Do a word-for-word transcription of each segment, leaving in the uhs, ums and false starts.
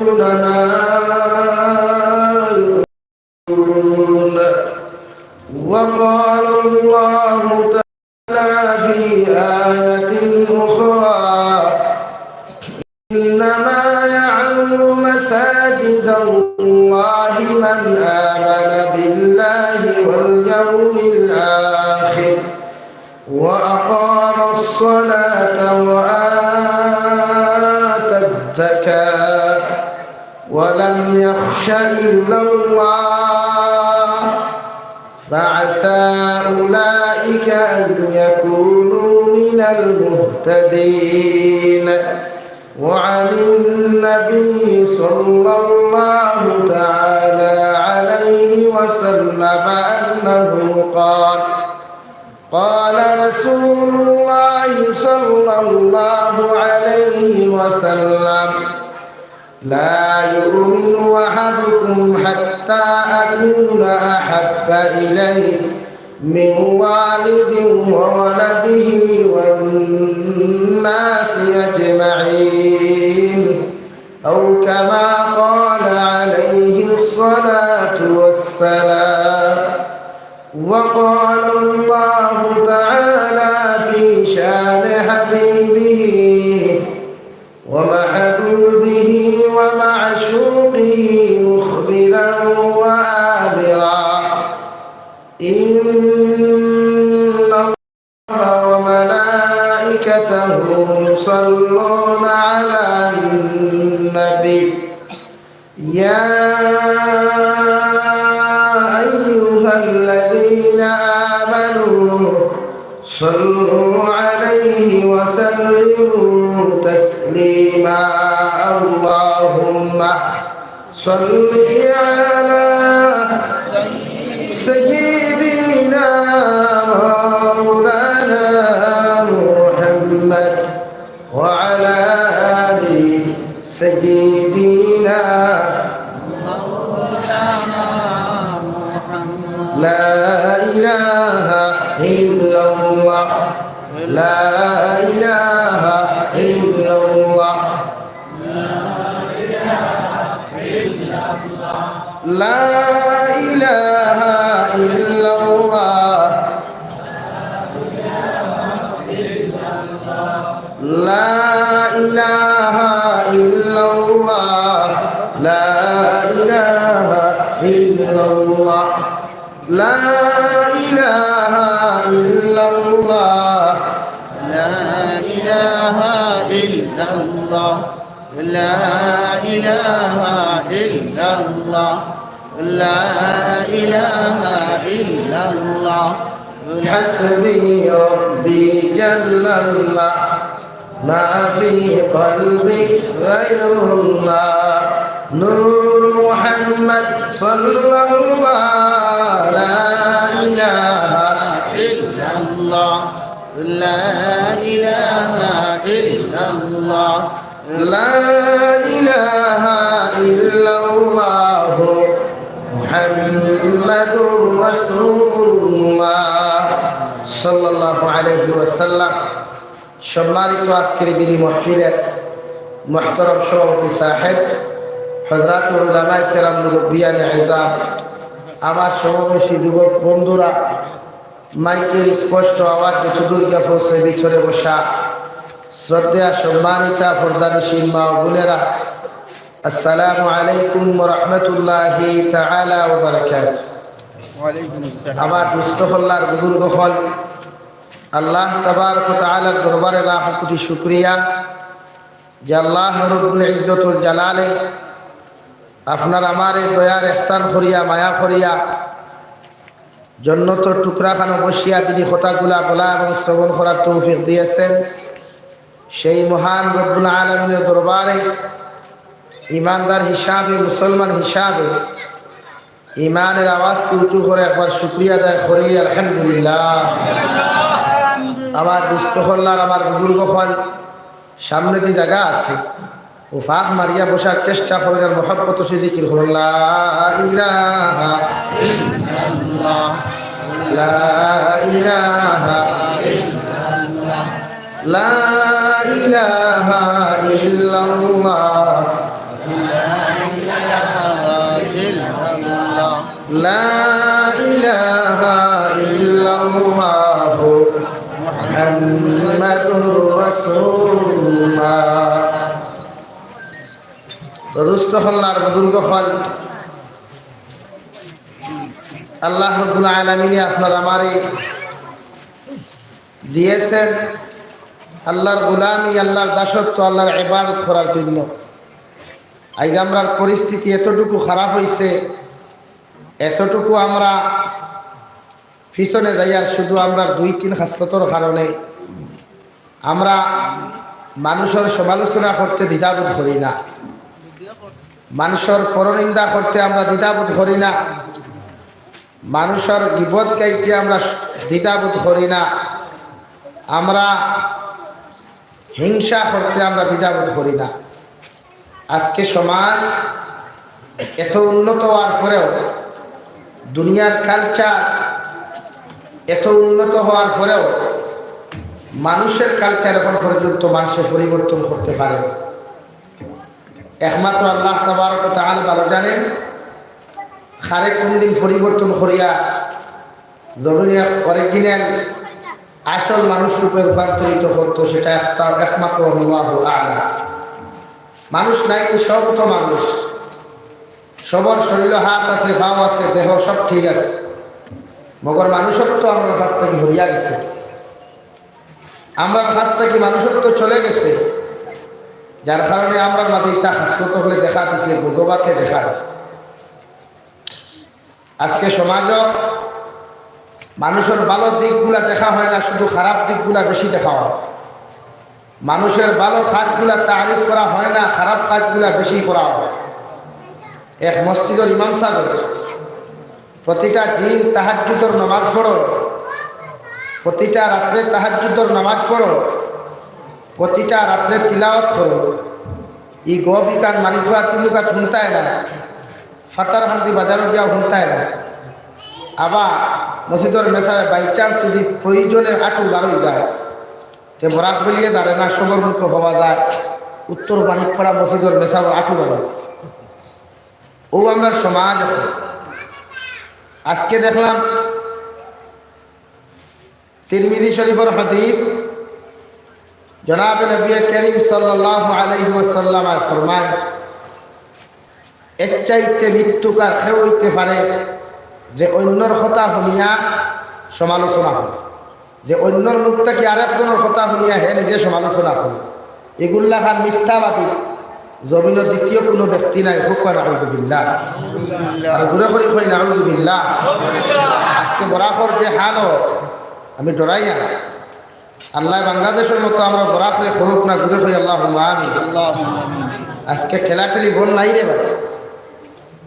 ما يؤمنون. وقال الله تعالى في آية أخرى: إنما يعمر مساجد الله من آمن بالله واليوم الآخر وأقام الصلاة وآتى الزكاة ولم يخش إلا الله فعسى أولئك أن يكونوا من المهتدين. وعن النبي صلى الله تعالى عليه وسلم أنه قال: قال رسول الله صلى الله عليه وسلم: لا يؤمن أحدكم حتى أكون أحب إليه من والده وولده والناس أجمعين، أو كما قال عليه الصلاة والسلام. وقال الله تعالى في شان حبيبه ومحبوبه ومعشوقه مخبرا وآمرا: إن الله وملائكته يصلون على النبي، يا أيها الذين آمنوا صلوا عليه وسلموا تسليما. اللهم صل على سيدنا مولانا محمد وعلى آل سيدنا مولانا محمد. لا إله إلا الله. لا إله إلا الله. لا إله إلا الله. لا إله إلا الله. لا إله إلا الله. لا إله إلا الله. لا إله إلا الله. لا إله إلا الله. لا إله إلا الله. حسبي ربي جل الله. ما في قلبي غير الله. نور محمد صلى الله. لا إله إلا الله. لا إله إلا الله. لا إله إلا الله محمد رسول الله صلى الله عليه وسلم. সম্মানিত আজকের দিনী মাহফিলের মুহতারাম সভাপতি সাহেব, হযরত উলামায়ে কেরাম, মুরব্বিয়ানে ইজাম, আমার সমবয়সী যুবক বন্ধুরা, মাইকের স্পষ্ট আওয়াজ যতদূর গিয়া পৌঁছে ভিতরে বসা শ্রদ্ধেয়া সম্মানিতা পর্দানিশীন মা ও বোনেরা, আসসালামু আলাইকুম ওয়া রাহমাতুল্লাহি তাআলা ওয়া বারাকাতুহু। ওয়ালাইকুম আসসালাম। আমার দুস্থ হল্লার বুজুর্গ হল, আল্লাহ তাবারক ওয়া তাআলার দরবারে লাখ কোটি শুকরিয়া যে আল্লাহ রব্বুল ইজ্জতুল জালালে আপনার আমারে দয়ার ইহসান করিয়া, মায়া করিয়া, জন্নতর টুকরাখানো বসিয়া দিনী কথাগুলা বলা এবং শ্রবণ করার তৌফিক দিয়েছেন। সেই মহান রব্বুল আলামিনের দরবারে ইমানদার হিসাবে, মুসলমান হিসাবে ইমানের আওয়াজকে উঁচু করে একবার শুকরিয়া আদায় করি, আলহামদুলিল্লাহ। আমার দুস্থ হল্লার, আমার বুজুর্গ হল, সামনেদি জাগা আছে, ও ফাঁক মারিয়া বসার চেষ্টা করইন, মহব্বত সে জিকির করইন, লা ইলাহা ইল্লাল্লাহ, লা ইলাহা ইল্লাল্লাহ, লা ইলাহা ইল্লাল্লাহ, লা لا إله إلا الله محمد رسول الله। তো দোস্ত অকল আর বুজুর্গ অকল, আল্লাহ রাব্বুল আলামিনে আপনার আমারে দিয়েছেন আল্লাহর গোলামি, আল্লাহর দাসত্ব, আল্লাহর ইবাদত করার জন্য। আইজ আমরার পরিস্থিতি এতটুকু খারাপ অইছে, এতটুকু আমরা পিছনে যাইয়ার শুধু আমরার দুই তিন খাসলতর কারণে। আমরা মানুষর সমালোচনা করতে দ্বিধাবোধ করি না, মানুষর পরনিন্দা করতে আমরা দ্বিধাবোধ করি না, মানুষর গীবত গাইতে আমরা দ্বিধাবোধ করি না, আমরা হিংসা করতে আমরা দ্বিধাবোধ করি না। আজকে সমাজ এত উন্নত হওয়ার পরেও, দুনিয়ার কালচার এত উন্নত হওয়ার পরেও মানুষের কালচার এখন পর্যন্ত মানুষে পরিবর্তন করতে পারে না। একমাত্র আল্লাহ তাবারক ওয়া তাআলা ভালো জানেন, কারে কোন দিন পরিবর্তন করিয়া জমিনে এক অরিজিনাল আসল মানুষ রূপে রূপান্তরিত করতো, সেটা একটা, একমাত্র আল্লাহু আ'লাম। মানুষ নাই, সব তো মানুষ, সবর শরীরো হাত আছে, পাও আছে, দেহ সব ঠিক আছে, মগর মানুষত্ব আমরার কাছ থাকি হরিয়া গেছে, আমরার কাছ থাকি মানুষত্ব চলে গেছে, যার কারণে আমরার মাঝে ইতা খাসলত অকলে দেখা দিছে, বদবাতে দেখা দিছে। আজকে সমাজো মানুষর ভালো দিকগুলা দেখা হয় না, শুধু খারাপ দিকগুলা বেশি দেখা হয়। মানুষর ভালো কাজগুলা তারিফ করা হয় না, খারাপ কাজগুলা বেশি করা হয়। এক মসজিদর ইমাম সাহেব প্রতিটা দিন তাহাজ্জুদর নামাজ পড়ো, প্রতিটা রাত্রে তাহাজ্জুদর নামাজ পড়ো, প্রতিটা রাত্রে তিলাওয়াত করো। ই গফ ইখান মানিকপুরা তিলুকাত হুনতায় না, ফাতারকান্দি বাজারো গিয়া হুনতায় না। আবার মসজিদর মেসাবে by chance যদি প্রয়োজনে আটু বার অই যায়, তে বরাক ভ্যালিয়ে দাঁড়ে না, সবর মুখো পাওয়া যায়, উত্তর মানিকপাড়া মসজিদর মেসাবর আটু বার অই গেছে। ও আমরার সমাজ এখন। আজকে দেখলাম তিরমিজি শরীফর হাদিস, জনাবে নবী করিম সাল্লাল্লাহু আলাইহি ওয়াসাল্লাম ফরমায়, এর চাইতে মিথ্যুক আর কেউ অইতে পারে যে অইন্যর কথা হুনিয়া সমালোচনা করে, যে অইন্যর মুখ থাকি আরেকজনর কথা হুনিয়া হে নিজে সমালোচনা করে। ইগুর লাখান মিথ্যাবাদী জমিনো দ্বিতীয় কুনু ব্যক্তি নাই। কউক্কা নাউজুবিল্লাহ। আর জোরে করি কই নাউজুবিল্লাহ। আজকে বরাকর যে হাল, আমি ডরাই না। আল্লায় বাংলাদেশর মতো আমরার বরাকরে করউক না, জোরে কই আল্লাহুম্মা আমিন। আজকে ঠেলাঠেলি বন্ধ নাই রে ভাই,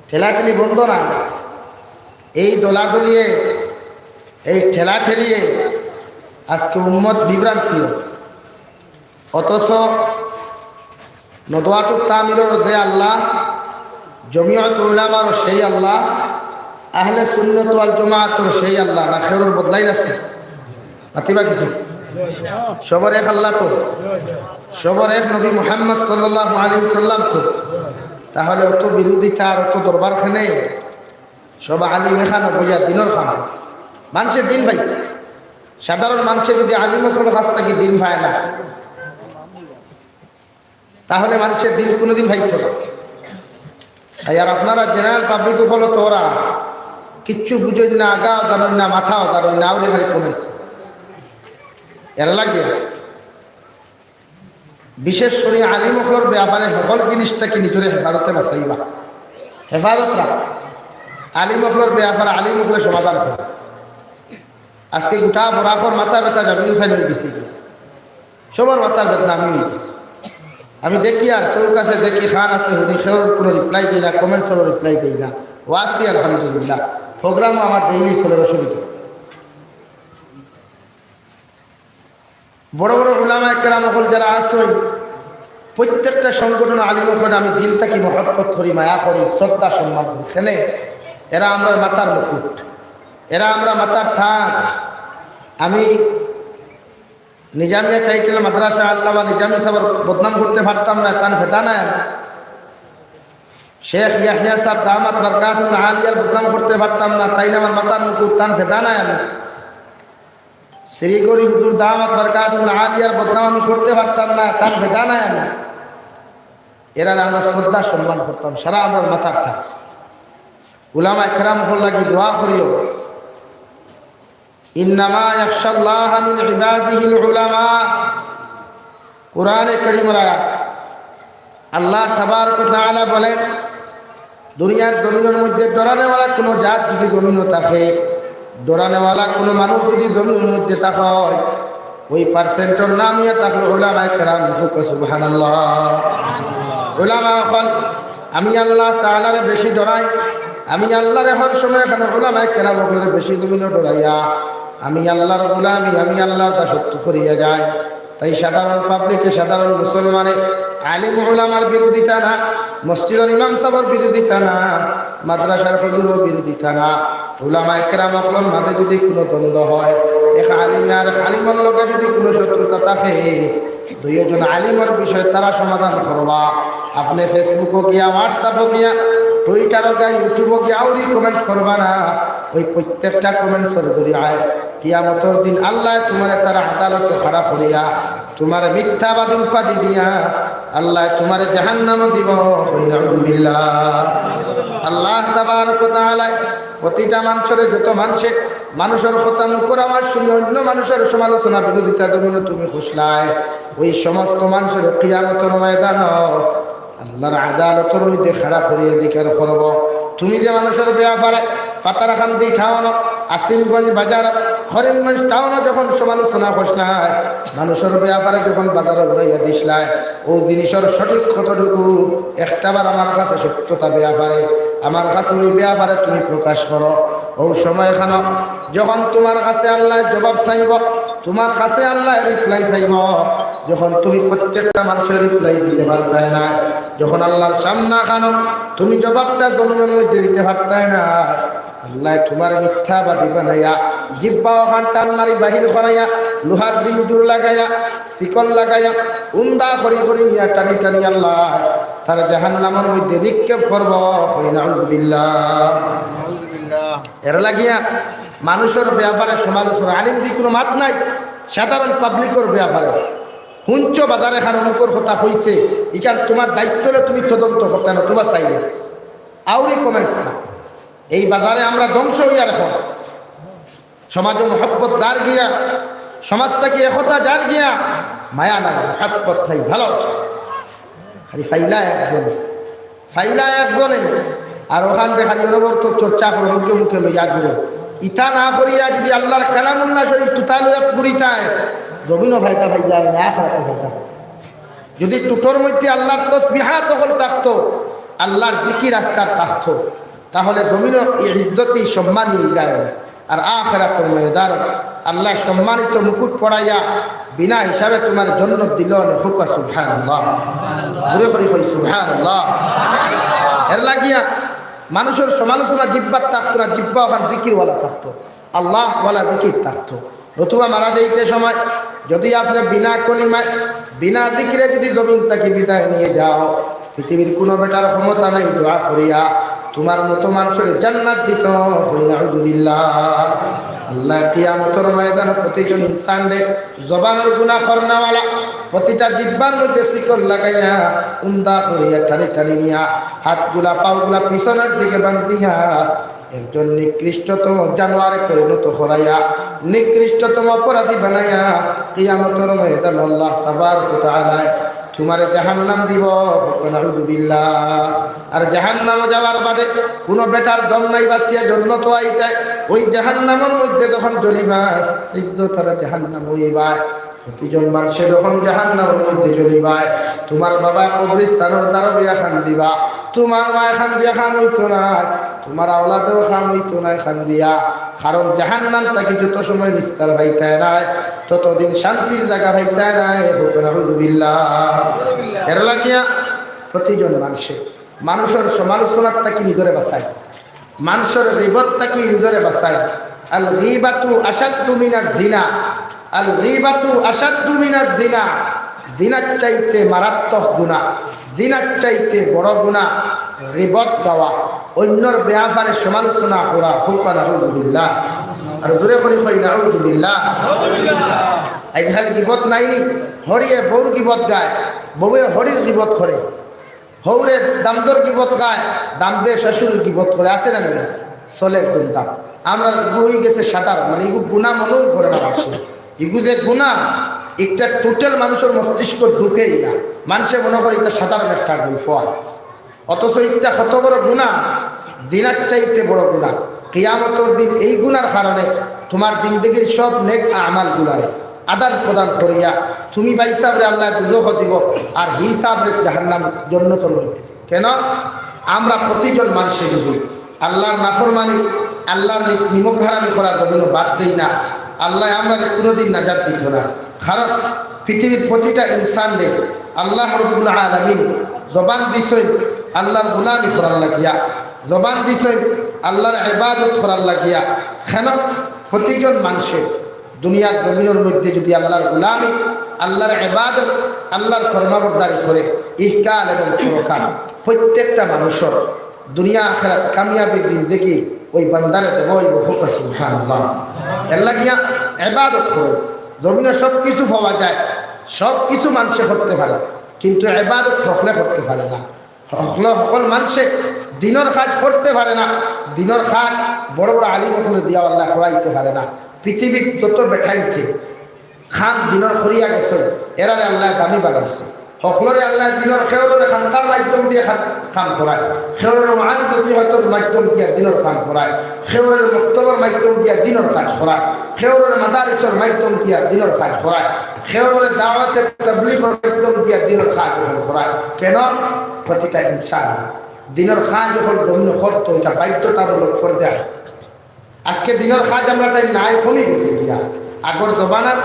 ঠেলাঠেলি বন্ধ না। এই দলাদলিয়ে, এই ঠেলাঠেলিয়ে আজকে উম্মত বিভ্রান্তি অয়। অথচ নদওয়াতুত তামিলর যে আল্লাহ, জমিয়ত উলামার সেই আল্লাহ, আহলে সুন্নত ওয়াল জামাতর সেই আল্লাহ, না কেউর বদলাইল আছে? মাতিবা কিছু? সবর এক আল্লাহ তো, সবর এক নবী মুহাম্মদ সাল্লাল্লাহু আলাইহি ওয়াসাল্লাম তো। তাহলে অত বিরোধিতা আর অত দরবার কেনে? সব আলিম একখানো বইয়া দিনর কাম, মানষে দিন পাইতো। সাধারণ মানষে যদি আলিম অকলর কাছ থাকি দিন পায় না, তাহলে মানষে দিন কুনুদিন পাইতো না। আর আপনারা general public অকল তো ওরা কিচ্ছু বুঝইন না, আগাও জানইন না, মাথাও জানইন না, আউরি খালি comments। এরা লাগে। বিশেষ করি আলিম অকলর ব্যাপারে হকল জিনিস থাকি নিজরে হেফাজতে বাঁচাইবা, হেফাজত রাখ। আলিম অকলর ব্যাপারে আলিম অকলে সমাধান করে। আজকে গোটা বরাকর মাথা ব্যথা জামিল হুসাইন অই গেছে গিয়া। সবর মাথার বেদনা আমি অই গেছি। আমি দেখি আর চউখ আছে দেখি, কান আছে হুনি, কেউর কুনু reply দেই না, comments অরও reply দেই না। ও আছি আলহামদুলিল্লাহ, program ও আমার daily চলের, অসুবিধা। বড় বড় উলামায়ে কেরাম অকল যারা আছইন, প্রত্যেকটা সংগঠন আলিম অকলরে আমি দিল থাকি মহব্বত করি, মায়া করি, শ্রদ্ধা সম্মান করি। কেনে? এরা আমরার মাথার মুকুট, এরা আমরার মাথার তাজ। আমি নিজামিয়া title মাদ্রাসা আল্লামা নিজামী সাবর বদনাম করতে পারতাম না, তান ফেদা নাই আমি। শেখ ইয়াহিয়া সাহেব দামাত বারকাতুহুমুল আলিয়ার বদনাম করতে পারতাম না, তাইন আমার মাথার মুকুট, তান ফেদা নায় আমি। শ্রীগরি হুজুর দামাত বারকাতুহুমুল আলিয়ার বদনাম আমি করতে পারতাম না, তান ফেদা নায় আমি। এরারে আমরা শ্রদ্ধা সম্মান করতাম, সারা আমরার মাথার থাক। উলামায়ে কেরাম অকলর লাগি দোয়া করিও। ইন্নামা ইয়াখশাল্লাহা মিন ইবাদিহিল উলামা। কোরআনে কারীমর আয়াত। আল্লাহ তাবারক ওয়া তাআলা বলেন, দুনিয়ার জমিনর মধ্যে ডরানেওয়ালা কুনু জাত যদি জমিনো থাকে, ডরানেওয়ালা কুনু মানুষ যদি জমিনর মধ্যে থাকে, ওই পার্সেন্টর নাম ইয়া থাকলো উলামায়ে কেরাম। কউক্কা সুবহানাল্লাহ। উলামা অকল, আমি আল্লাহ তাআলারে বেশি ডরাই, আমি আল্লাহরে হর সময় এখানে উলামায়ে কেরাম অকলরে বেশি জমিনো ডরাইয়া আমি আল্লাহর গোলামি, আমি আল্লাহর দাসত্ব করিয়া যাই। তাই সাধারণ পাবলিকে, সাধারণ মুসলমানে আলিম উলামার বিরোধিতা না, মসজিদর ইমাম সাহেবর বিরোধিতা না, মাদ্রাসার হুজুরর বিরোধিতা না, উলামায়ে কেরাম অকলর মাঝে যদি কুনু দ্বন্দ্ব হয়, এক আলিম আর এক আলিমর লগে যদি কুনু শত্রুতা থাকে, দুইজন আলিমর বিষয়ে তারা সমাধান করবা। আপনে Facebook-ও গিয়া, WhatsApp-ও গিয়া, Twitter-ও গিয়া, YouTube-ও গিয়া আউরি comments করবা না। ওই প্রত্যেকটা comments-র জরিয়ায় কিয়ামতর দিন আল্লায় তুমারে তার আদালতো খাড়া করিয়া, তুমারে মিথ্যাবাদী উপাধি দিয়া আল্লায় তুমারে জাহান্নামো দিবো। কই নাউজুবিল্লাহ। আল্লাহ তাবারক ওয়া তাআলায় প্রতিটা মানষরে, যত মানষে মানষর কথা, মুখর আওয়াজ শুনি, অইন্য মানষর সমালোচনা, বিরোধিতা, যেমন তুমি খুশলায়, ওই সমস্ত মানষরে কিয়ামতর ময়দানো আল্লাহর আদালতর মধ্যে খাড়া করিয়া জিকার করবো, তুমি যে মানষর বেয়াপারে পাথারকান্দি টাউনো, আসিমগঞ্জ বাজার, করিমগঞ্জ টাউনো যখন সমালোচনা করছলায়, মানষর বেয়াপারে যখন বাজারো উড়াইয়া দিছলায়, অউ জিনিসর সঠিক কতটুকু, একটাবার আমার কাছে সত্যতা বেয়াপারে, আমার কাছে ওই বেয়াপারে তুমি প্রকাশ করো। অউ সময়খানো যখন তুমার কাছে আল্লায় জবাব চাইবো, তুমার কাছে আল্লায় reply চাইবো, যখন তুমি প্রত্যেকটা মানষর reply দিতে পারতায় না, যখন আল্লাহর সামনাখানো তুমি জবাবটা জমিনর মধ্যে দিতে পারতায় না, আল্লায় তুমারে মিথ্যাবাদী বানাইয়া, জিব্বা অখান টান মারি বাহির করাইয়া, লোহার বিন্দুর লাগাইয়া, শিকল লাগাইয়া, উন্দা করি করি নিয়া টানি টানি আল্লায় তারে জাহান্নামর মধ্যে নিক্ষেপ করবো। কই নাউজুবিল্লাহ। নাউজুবিল্লাহ। এর লাগিয়া মানষর বেয়াপারে সমালোচনা, আলিমদি কুনু মাত নাই, সাধারণ পাবলিকর বেয়াপারে হুনছো বাজারে খান অমুকর কথা কইছে, ইখান তুমার দায়িত্ব অইলো তুমি তদন্ত করতায় না, তুমার চাইলে আউরি comments না। এই বাজারে আমরা ধ্বংস অইয়ার অখন। সমাজো মহব্বত যার গিয়া, সমাজ থাকি একতা যার গিয়া, মায়া নাই, মহব্বত নাই, ভালোবাসা। খালি ফাইলা একজনে, ফাইলা একজনে, আর অখানরে খালি অনবরত চর্চা করো, মুখে মুখে লইয়া ঘুরো। ইতা না করিয়া যদি আল্লাহর কালামুল্লাহ শরীফ তুতা লইয়া ঘুরিতায়, জমিনো ফায়দা পাইলায় না, আখেরাতো ফায়দা। যদি ঠুটর মধ্যে আল্লাহর তসবিহাত অকল থাকতো, আল্লাহর জিকির আজকার থাকতো, তাহলে জমিনো ই ইজ্জতি সম্মানী অইলায় না। আর আখেরাতর ময়দান আল্লায় সম্মানিত মুকুট পরাইয়া বিনা হিসাবে তুমারে জন্নত দিলো নে। কউক্কা সুবহানাল্লাহ। জোরে করি কই সুবহানাল্লাহ। এর লাগিয়া মানষর সমালোচনা জিব্বাত থাকতো না, জিব্বা অখান জিকিরওয়ালা থাকতো, আল্লাহওয়ালা জিকির থাকতো। নতুবা মারা যাইতে সময় যদি আপনে বিনা কলিমায়, বিনা জিকিরে যদি জমিন থাকি বিদায় নিয়া যাও, পৃথিবীর কুনু বেটার ক্ষমতা নাই দোয়া করিয়া তুমার মতো মানষরে জান্নাত দিতো। কই নাউজুবিল্লাহ। আল্লায় কিয়ামতর ময়দানো প্রতিজন ইনসানরে, জবানর গুনা করনেওয়ালা, প্রতিটা জিব্বার মধ্যে শিকল লাগাইয়া, উন্দা করিয়া টানি টানি নিয়া, হাতগুলা পাওগুলা পিছনর দিকে বান্ধিয়া, একজন নিকৃষ্টতম জানোয়ারে পরিণত করাইয়া, নিকৃষ্টতম অপরাধী বানাইয়া, কিয়ামতর ময়দানো আল্লাহ তাবারক ওয়া তাআলায় তুমারে জাহান্নাম দিবো। নাউজুবিল্লাহ। আর জাহান্নামো যাওয়ার বাদে কুনু বেটার দম নাই বাচিয়া জন্নতো আইতায়, ওই জাহান্নামর মধ্যে যখন জ্বলিবায়, ইজ্জত আর জাহান্নাম অইবায়। প্রতিজন মানষে যখন জাহান্নামর মধ্যে জ্বলিবায়, তুমার বাবা কবরস্থানর দারো বইয়া কান্দিবা, তুমার মায় কান্দিয়া কাম অইতো নায়, তুমার আওলাদেও কাম অইতো নায় কান্দিয়া। কারণ জাহান্নাম থাকি যত সময় নিস্তার পাইতায় নায়, ততদিন শান্তির জাগা পাইতায় নায়। কউক্কা নাউজুবিল্লাহ। এর লাগিয়া প্রতিজন মানষে মানষর সমালোচনার থাকি নিজরে বাচাইন, মানষর গীবত থাকি নিজরে বাচাইন। আল গীবাতু আশাদ্দু মিনাজ জিনা। আল গীবাতু আশাদ্দু মিনাজ জিনা। জিনার চাইতে মারাত্মক গুনা, জিনার চাইতে বড় গুনা। গিবত গাওয়া, অইন্যর বেয়াপারে সমালোচনা করা, কউক্কা নাউজুবিল্লাহ। আর জোরে করি কই নাউজুবিল্লাহ। আইজকাইল গিবত নাইনি, হড়িয়ে বউর গিবত গায়, বউয়ে হড়ির গিবত করে, হউরে দামদর গিবত গায়, দামদে শ্বশুরর গিবত করে, আছে না নাই? চলে একদম দাম। আমরা ইগু অই গেছে সাধারণ, মানে ইগু গুনা মনেউ করে না মানষে। ইগু যে গুনা, একটা total মানুষর মস্তিষ্ক ঢুকেই না। মানষে মনে করে ইটা সাধারণ একটা গল্প আর। অথচ ইটা কত বড় গুনা, জিনার চাইতে বড় গুনা। কিয়ামতর দিন এই গুনার কারণে তুমার জিন্দেগির সব নেক আমালগুলারে আদান প্রদান করিয়া তুমি ভাইসাবরে আল্লায় দুজখো দিবো, আর হিসাবরে জাহান্নাম, জন্নতর মধ্যে। কেন? আমরা প্রতিজন মানষে যদি আল্লার নাফরমানি, আল্লার নি-, নিমক হারামি করা জমিনো বাদ দেই না, আল্লায় আমরারে কুনুদিন নাজাত দিতো না। কারণ পৃথিবীর প্রতিটা ইনসানরে আল্লাহ রব্বুল আলামিন জবান দিছইন আল্লার গুলামি করার লাগিয়া, জবান দিছইন আল্লার ইবাদত করার লাগিয়া। কেন? প্রতিজন মানষে দুনিয়ার জমিনর মধ্যে যদি আল্লার গুলামি, আল্লার ইবাদত, আল্লার ফরমাবরদারি করে, ইহকাল এবং পরকাল প্রত্যেকটা মানুষর দুনিয়া আখেরাত কামিয়াবির জিন্দেগি ওই বান্দারে দেওয়া অইবো। কউক্কা সুবহানাল্লাহ। এর লাগিয়া ইবাদত করো। জমিনো সব কিছু পাওয়া যায়, সব কিছু মানষে করতে পারে, কিন্তু ইবাদত হকলে করতে পারে না। হকল, হকল মানষে দিনর কাজ করতে পারে না, দিনর কাজ বড় বড় আলিম অকলরে দিয়া আল্লায় করাইতে পারে না। পৃথিবীত যত বেটাইন্তে কাম দিনর করিয়া গেছইন, এরারে আল্লায় দামি বানাইছে। হকলরে আল্লায় দিনর, কেউররে খানকার মাধ্যম দিয়া কাম করায়, কেউররে ওয়াজ নসিহতর মাধ্যম দিয়া দিনর কাম করায়, কেউররে মক্তবর মাধ্যম দিয়া দিনর কাজ করায়, কেউররে মাদারিসর মাধ্যম দিয়া দিনর কাজ করায়, কেউররে দাওয়াতে তাবলিগর মাধ্যম দিয়া দিনর কাজ অকল করায়। কেন? প্রতিটা ইনসান দিনর কাজ অকল জমিনো করতো, ইটা বাধ্যতামূলক ফরজে আইন। আজকে দিনর কাজ আমরার তাইন নাই, কমি গেছে গিয়া। আগর জমানার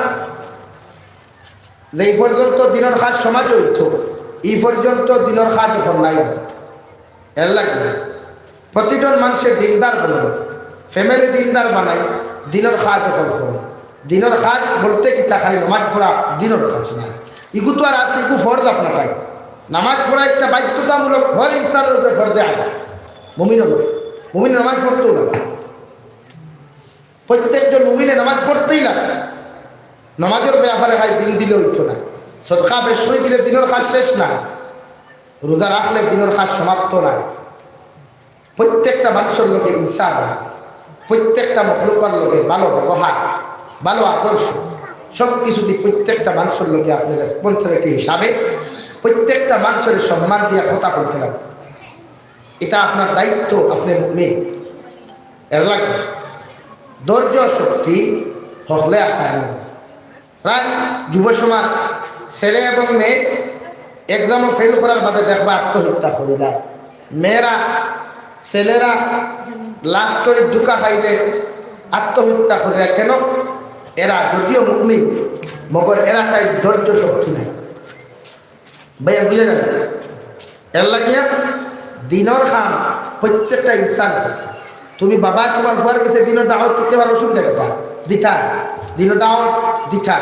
যেই পর্যন্ত দিনর কাজ সমাজে অইতো, ই পর্যন্ত দিনর কাজ অখন নাই। এর লাগি প্রতিজন মানষে দিনদার বানাই, family দিনদার বানাই, দিনর কাজ অকল করে। দিনর কাজ বলতে কিতা? খালি নমাজ পড়া দিনর কাজ নায়। ইগু তো আর আছে, ইগু ফরজ আপনার তাইন। নমাজ পড়া একটা বাধ্যতামূলক হর ইনসানর উপরে ফরজে আইন। মুমিনর উপরে। মুমিন নমাজ পড়তো না। প্রত্যেকজন মুমিনে নামাজ পড়তেই লাগে। নামাজর বেয়াপারে খালি দিল দিলে অইতো না। সদকা বেশ করি দিলে দিনর কাজ শেষ না। রোজা রাখলে দিনর কাজ সমাপ্ত নায়। প্রত্যেকটা মানষর লগে ইনসান, প্রত্যেকটা মখলুকর লগে ভালো ব্যবহার, ভালো আদর্শ, সব কিছু দি প্রত্যেকটা মানষর লগে আপনে responsibility হিসাবে প্রত্যেকটা মানষরে সম্মান দিয়া কথা কইতে লাগবো। ইটা আপনার দায়িত্ব, আপনে মুমিন। এর লাগি ধৈর্য শক্তি হকলে আপায় না। প্রায় যুব সমাজ, ছেলে এবং মেয়ে exam-ও fail করার বাদে দেখবা আত্মহত্যা করিলায়। মেয়েরা, ছেলেরা lottery-ত ধোকা খাইলে আত্মহত্যা করিলায়। কেন? এরা যদিও মুমিন, মগর এরা তাই ধৈর্য শক্তি নাই। ভাইয়া, বুঝা গেল? এর লাগিয়া দিনর কাম প্রত্যেকটা ইনসান করতা। তুমি বাবা তুমার ফুয়ার গেছে দিনর দাওয়াত দিতে পারো, অসুবিধা কিতা? দিতা। দিনর দাওয়াত দিতা।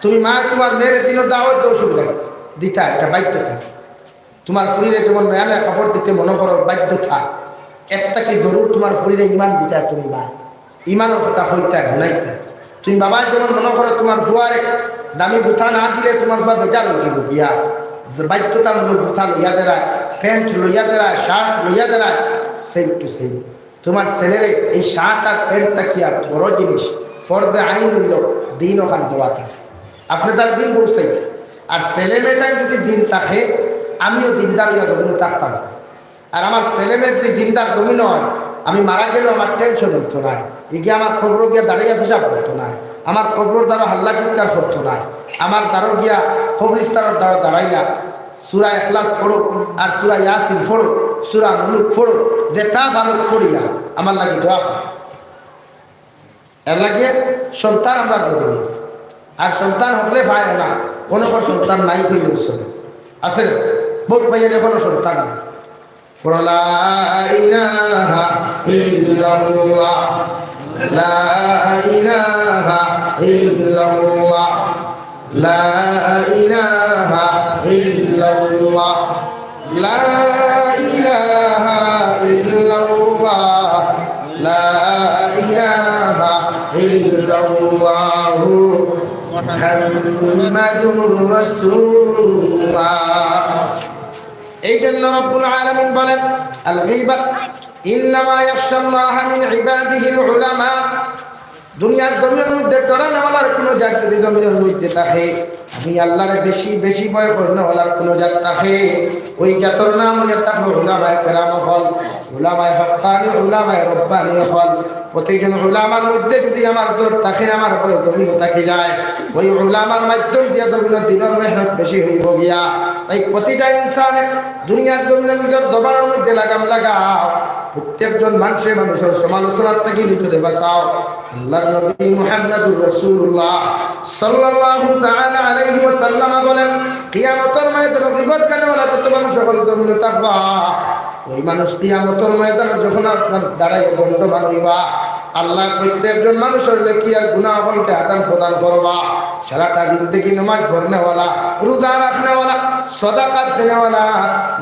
তুমি মা তুমার মেয়েরে দিনর দাওয়াত দেও, অসুবিধা কিতা? দিতা, ইটা বাধ্যতা। তুমার ফুরিরে যেমন নয়া নয়া কাপড় দিতে মনো করো, বাধ্যতা। এর থাকি জরুর তুমার ফুরিরে ইমান দিতা তুমি মা। ইমানর কথা কইতায়, হুনাইতায়। তুমি বাবায় যেমন মনো করো তুমার ফুয়ারে দামি জুতা না দিলে তুমার ফুয়া বেজার অইযিবো গিয়া, বাধ্যতামূলক জুতা লইয়া দেরায়, pant লইয়া দেরায়, shirt লইয়া দেরায়, same to same। তুমার ছেলেরে এই shirt আর pant থাকিয়া বড় জিনিস, ফরজে আইন অইলো দিন অখান দেওয়াতা। আপনে তারে দিন পৌঁছাই, আর ছেলে মেয়েটায় যদি দিন থাকে, আমিও দিনদার অইয়া রইমু, থাকতাম। আর আমার ছেলে মেয়ে যদি দিনদার জমিনো অয়, আমি মারা গেলেও আমার tension অইতো নায়। ইগিয়ে আমার কবরো গিয়া দাঁড়াইয়া পেশাব করতো নায়, আমার কবরর দ্বারো হাল্লা চিৎকার করতো নায়, আমার দ্বারো গিয়া কবরিস্তানর দ্বারো দাঁড়াইয়া সূরা ইখলাস পড়ো, আর সূরা ইয়াসিন পড়ো, সূরা মুলুক পড়ো, যেতা পারো পড়িয়া আমার লাগি দোয়া করো। এর লাগি সন্তান আমরা জরুরি। আর সন্তান হকলে পায় না, অনেকর সন্তান নাই কইলেও চলে। আছে না? বউত ভাইয়ার এখনো সন্তান নাই। পড়ো, লা ইলাহা ইল্লাল্লাহ, লা ইলাহা ইল্লাল্লাহ, লা ইলাহা ইল্লাল্লাহ, লা ইলাহা إلا الله، لا إله إلا الله، محمد رسول الله। এই জন্য রব্বুল আলামিন বলেন, আল গীবাত, ইন্নামা ইয়াখশাল্লাহা মিন ইবাদিহিল উলামা। দুনিয়ার জমিনের মধ্যে ডরানেওয়ালার কোনো জাত যদি জমিনের মধ্যে থাকে, আমি আল্লাহরে বেশি বেশি ভয় করনেওয়ালার কোনো জাত থাকে, ওই জাতর নাম অইয়া থাকলো উলামায়ে কেরাম অকল, উলামায়ে হক্কানি, উলামায়ে রব্বানি অকল। প্রতিজন উলামার মধ্যে যদি আমার ডর থাকে, আমার ভয় জমিনো থাকি যায়, ওই উলামার মাধ্যম দিয়া জমিনো দ্বীনর মেহনত বেশি অইবো গিয়া। তাই প্রতিটা ইনসানে দুনিয়ার জমিনো নিজর জবানর মধ্যে লাগাম লাগাও, প্রত্যেকজন মানষে মানষর সমালোচনার থাকি নিজরে বাঁচাও। আল্লাহর নবী মুহাম্মাদুর রাসূলুল্লাহ সাল্লাল্লাহু তাআলা আলাইহি ওয়াসাল্লাম বলেন, কিয়ামতর ময়দানো গীবত গানেওয়ালা যত মানুষ অকল জমিনো থাকবা, ওই মানুষ কিয়ামতর ময়দানো যখন আপনার দাঁড়াইয়া দণ্ডমান অইবা, আল্লায় প্রত্যেকজন মানষর নেকি আর গুনাহ অকলরে আদান প্রদান করবা। সারাটা জিন্দেগি নমাজ পড়নেওয়ালা, রোজা রাখনেওয়ালা, সদাকাত দেনেওয়ালা,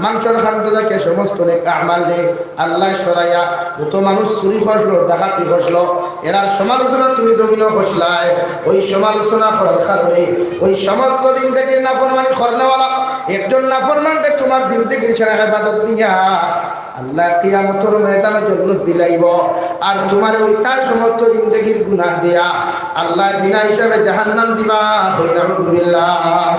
মানষর খান্দ থাকি সমস্ত নেক আমালরে আল্লায় সরাইয়া, যত মানুষ চুরি করলো, ডাকাতি করলো, এরার সমালোচনা তুমি জমিনো করছলায়, ওই সমালোচনা করার কারণে ওই সমস্ত জিন্দেগির নাফরমানি করনেওয়ালা একজন নাফরমানরে তোমার জিন্দেগির সারা ইবাদত দিয়া আল্লায় কিয়ামতর ময়দানো জন্নত দিলাইবো, আর তোমারে ওই তার সমস্ত জিন্দেগির গুনাহ দিয়া আল্লায় বিনা হিসাবে জাহান্নাম দিবা। কই নাউজুবিল্লাহ।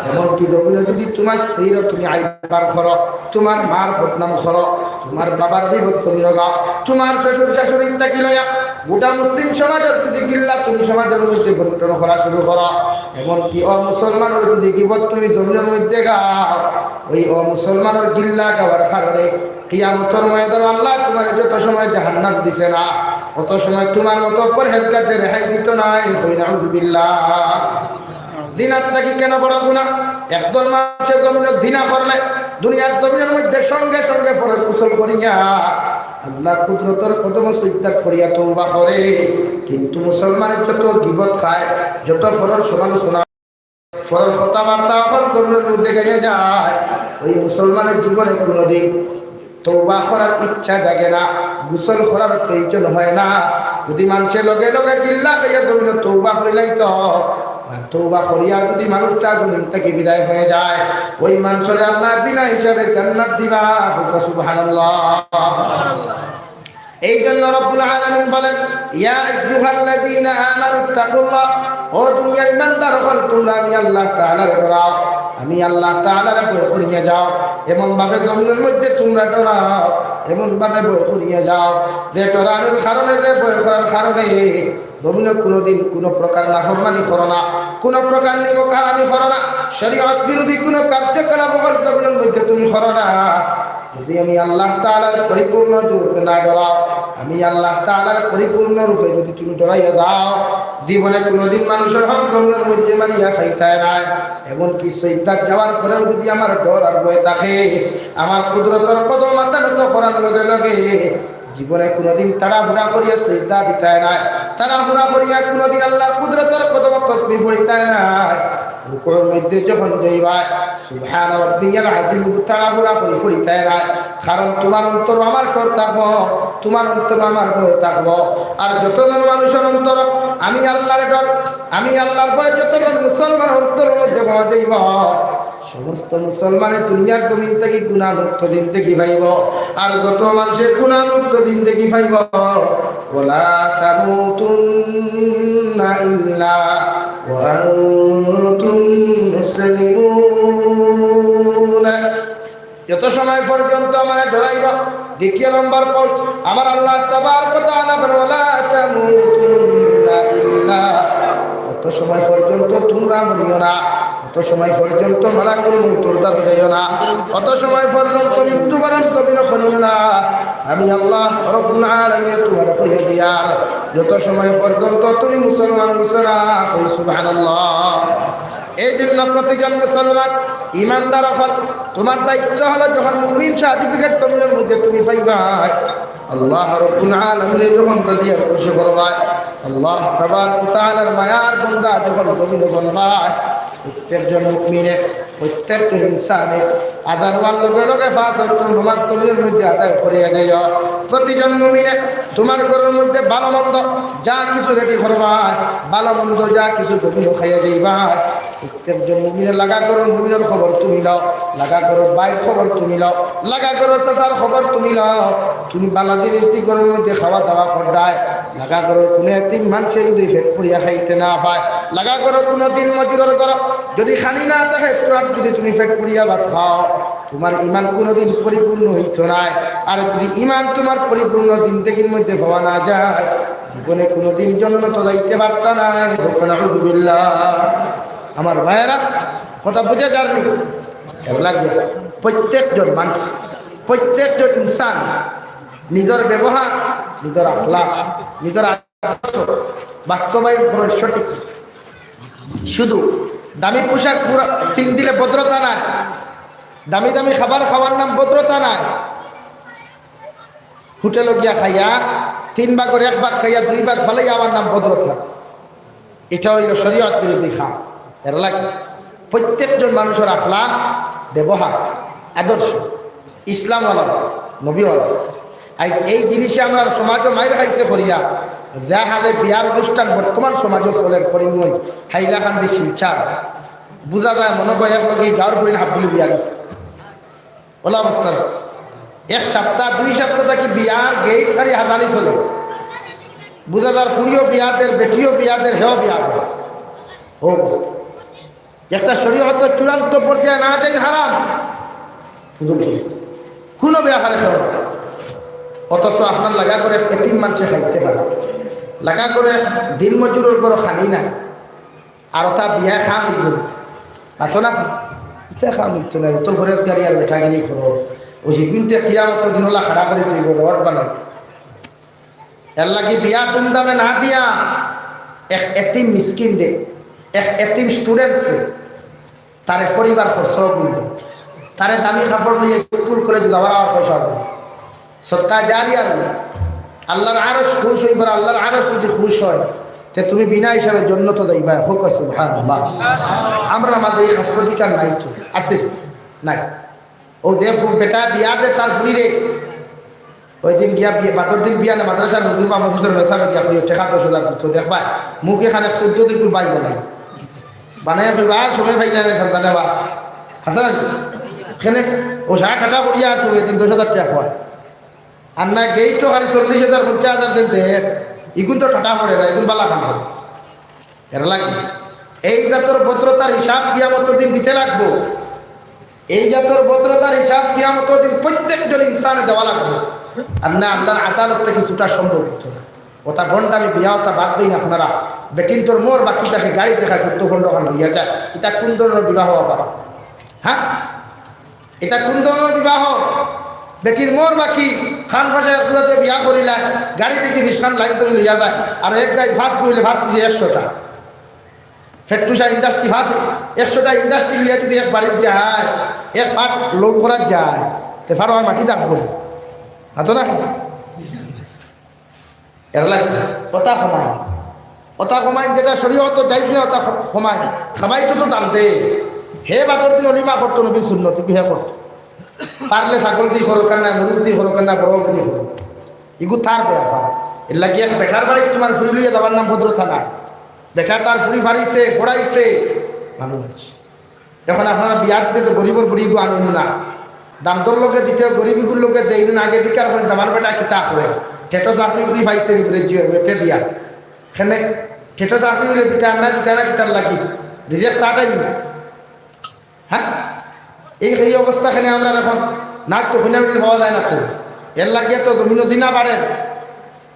এমনকি জমিনো যদি তোমার স্ত্রীরও তুমি আইবার করো, তোমার মার বদনাম করো, তোমার বাবার গীবত তুমি লগাও, তোমার শ্বশুর শাশুড়ির থাকি লইয়া গোটা মুসলিম সমাজর যদি গিল্লা তুমি সমাজর মধ্যে বন্টন করা শুরু করো, এমনকি অমুসলমানর যদি গীবত তুমি জমিনর মধ্যে গাও, ওই অমুসলমানর গিল্লা গাওয়ার কারণে কিয়ামতর ময়দানো আল্লায় তোমারে যত সময় জাহান্নাম দিছে না, অত সময় তোমার মতো পরহেজগাররে রেহাই দিতো নায়। কই নাউজুবিল্লাহ। জিনার থাকি কেন বড় গুনাহ? একজন মানষে জমিনো জিনা করলে দুনিয়ার জমিনর মধ্যে সঙ্গে সঙ্গে ফরজ গোসল করিয়া আল্লাহর কুদরতর কদমো সিজদাত করিয়া তওবা করে, কিন্তু মুসলমানে যত গীবত খায়, যত ফরর সমালোচনা, ফরর কথাবার্তা অকল জমিনর মধ্যে গাইয়া যায়, ওই মুসলমানে জীবনে কোনোদিন তওবা করার ইচ্ছা জাগে না, গোসল করার প্রয়োজন হয় না। যদি মানষে লগে লগে গিল্লা খাইয়া জমিনো তওবা করিলাইতো, আর তওবা করিয়া যদি মানুষটা জমিন থাকি বিদায় হয়ে যায়, ওই মানষরে আল্লায় বিনা হিসাবে জান্নাত দিবা। কউক্কা সুবহানাল্লাহ। এই জন্য রব্বুল আলামিন বলেন, ইয়া আইয়ুহাল্লাযীনা আমানুত্তাকুল্লাহ, ও দুনিয়ার ইমানদার অকল, তোমরা আমি আল্লাহ তাআলারে ডরাও, আমি আল্লাহ তাআলারে ভয় করিয়া যাও। এমন ভাবে জমিনর মধ্যে তোমরা ডরাও, এমন ভাবে ভয় করিয়া যাও, যে ডরানোর কারণে, যে ভয় করার কারণে জমিনো কোনোদিন কোনো প্রকার নাফরমানি করো না, কোনো প্রকার নিমক হারামি করো না, শরীয়ত বিরোধী কোনো কার্যকলাপ অকল জমিনর মধ্যে তুমি করো না। যদি আমি আল্লাহ তাআলার পরিপূর্ণ রূপে না ডরাও, আমি আল্লাহ তাআলার পরিপূর্ণ রূপে যদি তুমি ডরাইয়া যাও, জীবনে কোনোদিন মানুষর হক জমিনর মধ্যে মারিয়া খাইতায় নায়। এমনকি সিজদাত যাওয়ার পরেও যদি আমার ডর আর ভয় থাকে, আমার কুদরতর কদমো মাথা নত করার লগে লগে জীবনে কোনোদিন তাড়াহুড়া করিয়া সিজদা দিতায় নায়, তাড়াহুড়া করিয়া কোনোদিন আল্লাহর কুদরতর কদমো তসবিহ পড়িতায় নায়। রুকুর মধ্যে যখন যাইবায়, সুবহান রাব্বিয়াল আযীম তাড়াহুড়া করি পড়িতায় নায়, কারণ তোমার অন্তরো আমার ডর থাকবো, তোমার অন্তরো আমার ভয় থাকবো। আর যতজন মানুষর অন্তরো আমি আল্লাহর ডর, আমি আল্লাহর ভয় যতজন মুসলমান অন্তরর মধ্যে পাওয়া যাইবো, সমস্ত মুসলমানে দুনিয়ার জমিন থাকি গুনাহমুক্ত জিন্দেগি পাইবো। আর যত মানষে গুনাহমুক্ত জিন্দেগি পাইবো, ওয়ালা তামুতুন্না ইল্লা ওয়া আনতুম মুসলিমুন। যত সময় পর্যন্ত আমারে ডরাইবা, দ্বিতীয় নম্বর পোস্ট, আমার আল্লাহ তাবারক ওয়া তাআলা বলেন, "ওয়ালা তামুতুন্না ইল্লা।" অত সময় পর্যন্ত তোমরা মরিও না, অত সময় পর্যন্ত মালাকুল মউতর দ্বারো যাইও না, অত সময় পর্যন্ত মৃত্যুবরণ করিও না। আমি আল্লাহ রাব্বুল আলামিন তোমারে কইয়া দিয়ার, যত সময় পর্যন্ত তুমি মুসলমান হইছো না, কই সুবহানাল্লাহ। এই জন্য প্রতিজন মুসলমান, ইমানদার অকল, তোমার দায়িত্ব হলো যখন মুমিন সার্টিফিকেট জমিনর মধ্যে তুমি পাইবায়, আল্লাহ রাব্বুল আলামিনে যখন রাজি আর খুশি করবায়, আল্লাহ তাবারক ওয়া তাআলার মায়ার বান্দা যখন জমিনো বনবায়, প্রত্যেকজন মুমিনে প্রত্যেক ইনসানে আজান অওয়ার লগে লগে পাঁচ ওয়াক্ত নামাজ তুমির মধ্যে আদায় করিয়া যাইও। প্রতিজন মুমিনে তুমার ঘরর মধ্যে ভালা মন্দ যা কিছু রেডি করবায়, ভালা মন্দ যা কিছু গভীর খাইয়া যাইবায়, প্রত্যেকজন মুমিনে লাগা ঘরর মুমিনর খবর তুমি লও, লাগা ঘরর ভাইর খবর তুমি লও, লাগা ঘরর চাচার খবর তুমি লও। তুমি ভালা জিনিস দি ঘরর মধ্যে খাওয়া দাওয়া কররায়, লাগা ঘরর কুনু এতিম মানষে যুদি পেট পুরিয়া খাইতে না পায়, লাগা ঘরর কুনু দিন মজুরর ঘরো যুদি খানি না থাকে, তুমার যুদি তুমি পেট পুরিয়া ভাত খাও, তুমার ইমান কুনুদিন পরিপূর্ণ অইতো নায়। আর যুদি ইমান তুমার পরিপূর্ণ জিন্দেগির মধ্যে পাওয়া না যায়, জীবনে কুনুদিন জন্নতো যাইতে পারতা নায়। নাউজুবিল্লাহ। আমার ভাইয়েরা, কথা বুঝা যারনি? এর লাগি প্রত্যেকজন মানুষ, প্রত্যেকজন ইনসান নিজর ব্যবহার, নিজর আখলাক, নিজর আদর্শ বাস্তবায়ন করা সঠিক। শুধু দামি পোশাক পুরা পিন্দিলে ভদ্রতা নায়, দামি দামি খাবার খাওয়ার নাম ভদ্রতা নায়। হোটেলো গিয়া খাইয়া তিন ভাগর এক ভাগ খাইয়া দুই ভাগ ফালাইয়া আওয়ার নাম ভদ্রতা। ইটা অইলো শরীয়ত বিরোধী কাম। এর লাগি প্রত্যেকজন মানুষর আখলাক, ব্যবহার, আদর্শ ইসলামওয়ালা, নবীওয়ালা। আর এই জিনিসে আমরার সমাজো মাইর খাইছে করিয়া, যে হালে বিয়ার অনুষ্ঠান বর্তমান সমাজো চলের করিমগঞ্জ, হাইলাকান্দি, শিলচর, বুঝা যায় মনে অয় এক লগে গাঁওর ফুড়িন হাবগুলি বিয়া দিত। অলা অবস্থা। এক সপ্তাহ, দুই সপ্তাহ থাকি বিয়ার গেইট খালি হাতানি চলে। বুঝা যার ফুড়িও বিয়া দের, বেটিও বিয়া দের, হেও বিয়া করে। ও অবস্থা। একটা শরীয়তর চূড়ান্ত পর্যায়ে না যাইন হারাম। বুঝুন, বুঝুন। কুনু ব্যাপারে খাওয়া। অথচ আপনার লাগা ঘরো এতিম মানষে খাইতে পারে, লাগা ঘরো দিন মজুরর ঘরো খানি নাই, আর ওটা বিয়া খাম অইবো না। মাতো না, ইটা খাম অইতো না, তো ঘরের গাড়ি আর বেটাগিরি করো। ওই হিগুনতে কিয়ামতর দিন ওলা খাড়া করি তুলবো, রড বানাই। এর লাগি বিয়া ধুমধামে না দিয়া এক এতিম মিসকিনরে, এক এতিম স্টুডেন্টরে, তারে পড়িবার খরচ অইবো, তারে দামি কাপড় লইয়া স্কুল কলেজ যাওয়ার আমার পয়সা অইবো। সদকা জারিয়া অইবো। আল্লাহর আরশ খুশ অইবার, আল্লাহর আরশ যুদি খুশ অয়, তে তুমি বিনা হিসাবে জন্নতো যাইবা। হোক সুবহানাল্লাহ। আমরার মাঝে এই খাস অধিকার নাই তো, আছে? নাই। ও যে ফু-, বেটা বিয়া দে তার ফুড়িরে, ওই দিন গিয়া বিয়া, বাদর দিন বিয়া না, মাদ্রাসার হুজুর বা মসজিদর মেসাবে গিয়া কইও, টেকা দশ হাজার দিত, দেখবা, মুখে খানে চোদ্দ দিন তোর বাই বানাই। বানাইয়া কইবা, "আর সময় পাই না রে সন্তানে বা।" হাসান, এখানে ও সারা কাটা করিয়া আসছে, ওই দিন দশ হাজার টেকা খোয়া। আর না গেইটও খালি চল্লিশ হাজার, পঞ্চাশ হাজার দিন দে, ইগুন তো টাটা পড়ে না, ইগুন বালা খান করে। এর লাগি এই জাতর ভদ্রতার হিসাব কিয়ামতর দিন দিতে লাগবো। এই জাতর ভদ্রতার হিসাব কিয়ামতর দিন প্রত্যেকজন ইনসানে দেওয়া লাগবো। আর না আল্লাহর আদালত থাকি ছুটা সম্ভব অইতো না। ওটা ভণ্ডামি বিয়া, ওটা বাদ দিন আপনারা। বেটিন্তর মোর বাকি থাকে, গাড়ি দেখায় চোদ্দ পনেরো খান লইয়া যায়। ইটা কোন ধরনের বিবাহ আবার? হ্যাঁ, ইটা কোন ধরনের বিবাহ? বেটির মোর বাকি, খান ফাঁসে এক দুটাতে বিয়া করিলায়, গাড়ি থাকি বিশ খান লাইন করি লইয়া যায়, আর এক গাড়ি ফাঁস করিলে ফাঁস পিছে একশোটা। ফেট্টুসা ইন্ডাস্ট্রি ফাঁস, একশোটা ইন্ডাস্ট্রি লইয়া যুদি এক বাড়িত যায়, এক ফাট লোড করা যায়, তে ফাট আমার মাটি থাকবো না। মাতো না? এর লাগি ওটা কমাইন, ওটা কমাইন, যেটা শরীয়তো জায়েজ না, ওটা ক-, কমাইন। খাবাই তো, তো দাম দে। হে বাদর দিন অলিমা করতো, নবীর সুন্নত, ইগু হে করতো। পারলে ছাগল দি করো কেন না, মুরগ দি করো কেন না, বড় দি করো। ইগু তার ব্যাপার। এর লাগি এক বেটার বাড়ি তুমার ফুড়ি লইয়া যাওয়ার নাম ভদ্রতা নায়। বেটা তার ফুড়ি ফারিছে, পড়াইছে, ভালো লাগছে। এখন আপনারা বিয়া দিতে তো গরিবর ফুড়ি ইগু আনইন না। দামদর লগে দিতে গরিব ইগুর লগে দেইন না, আগে দিকার করে দামান বেটা কিতা করে। টেটো চাকরি করি পাইছে নি বুলে জিও, বেতে দিয়া। এখানে টেটো চাকরি অইলে দিতে আর না দিতে না কিতার লাগি। রিজেক্ট তাটাই না। হ্যাঁ? এই, এই অবস্থা এখানে আমরা এখন না তো হুইনা হুইনি পাওয়া যায় না তো। এর লাগিয়া তো জমিনও দিনা বাড়ের।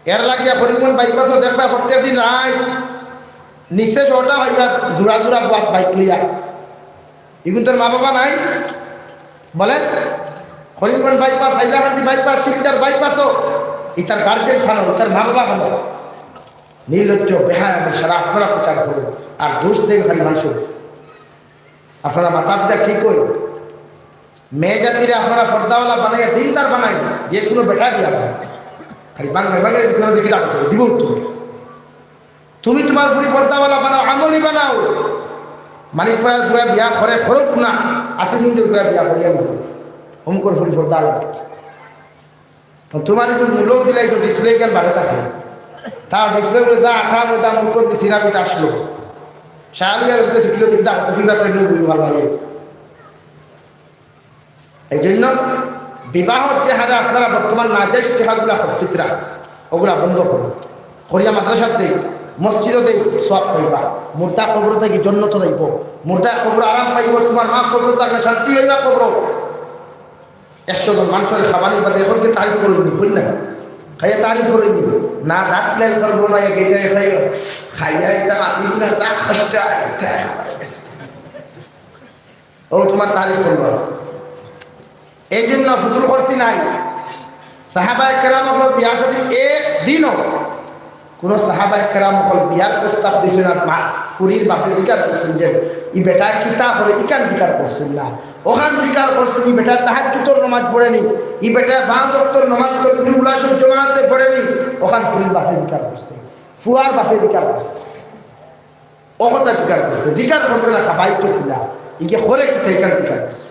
এর লাগিয়া করিমগঞ্জ বাইপাসও দেখবা প্রত্যেক দিন রাইত নিচে ছটা অইবা জোড়া জোড়া বাত বাইক লইয়া। ইগুনতর মা বাবা নাই? বলেন, করিমগঞ্জ বাইপাস, হাইলাকান্দি বাইপাস, শিলচর বাইপাসও ইতার গার্জেন খানো, ইতার মা বাবা খানো। নির্লজ্জ, বেহায়া, সারা আপনারা প্রচার করুন, আর দোষ দেন খালি মানুষের। আপনারা মাথার দিয়া ঠিক অইন, মেয়ে জাতিরে আপনারা পর্দাওয়ালা বানাইয়া দিনদার বানাইন, যে কোনো বেটা বিয়া করো। খালি বাংলায় বাংলায় কোনো দিকে ডাকো, দিব উত্তর। তুমি তুমার ফুড়ি পর্দাওয়ালা বানাও, আমলি বানাও। মানিক ফুয়ার ফুয়া বিয়া করে, করউক না, আসিফ মঞ্জুর ফুয়া বিয়া করিয়া নিব। অমুকর ফুরি পর্দা আলাদা। তুমার যে মুলক দিলাইছো, ডিসপ্লে ইখান বারে থাকে। তার ডিসপ্লে বলে দা আঠা ময়দা মুখর সিরামিক আসলো। শাহরিয়ার উপরে শিখলো, দেখি দা, কফি রাখলে নিয়ে বুঝবো ভালো লাগে। এই জন্য বিবাহ যে হারে আপনারা বর্তমান নাজাইজ টেকাগুলা খরচিতরা, ওগুলা বন্ধ করো। করিয়া মাদ্রাসাত দেই, মসজিদো দেই, সওয়াব পাইবা। মুর্দা কবর থাকি জন্নতো যাইব, মুর্দা কবর আরাম পাইব, তুমার মা কবর থাকলে শান্তি পাইবা কবর। একশো জন মানষরে খাবানি বাদে এখন কি তারিফ করইন নি? কইন না? খাইয়া তারিফ করইন নি? না, দাঁত ক্লিয়ার করবো না, এক এটাই খাইও। খাইয়া এটা মাতিস না, তা কষ্ট আর এটা। ও তুমার তারিফ করবো। এই জন্য ফজুল খরচি নাই। সাহাবায়ে কেরাম অকল বিয়া শাদী একদিনও কোনো সাহাবায়ে কেরাম অকল বিয়ার প্রস্তাব দিছইন না, মা ফুরির বাপে জিকার করছইন যে ই বেটায় কিতা করে, ইখান জিকার করছইন না। ওখান জিকার করছইন, ই বেটায় তাহাজ্জুদর নামাজ পড়ে নি, ই বেটায় পাঁচ ওয়াক্তর নামাজ তকবির উলা সহ জমাতে পড়ে নি, ওখান ফুরির বাপে জিকার করছে, ফুয়ার বাপে জিকার করছে। ও কথা জিকার করছে, জিকার করছে না, খাবাই তো কিনা, ইগে করে কিতা, ইখান জিকার করছে।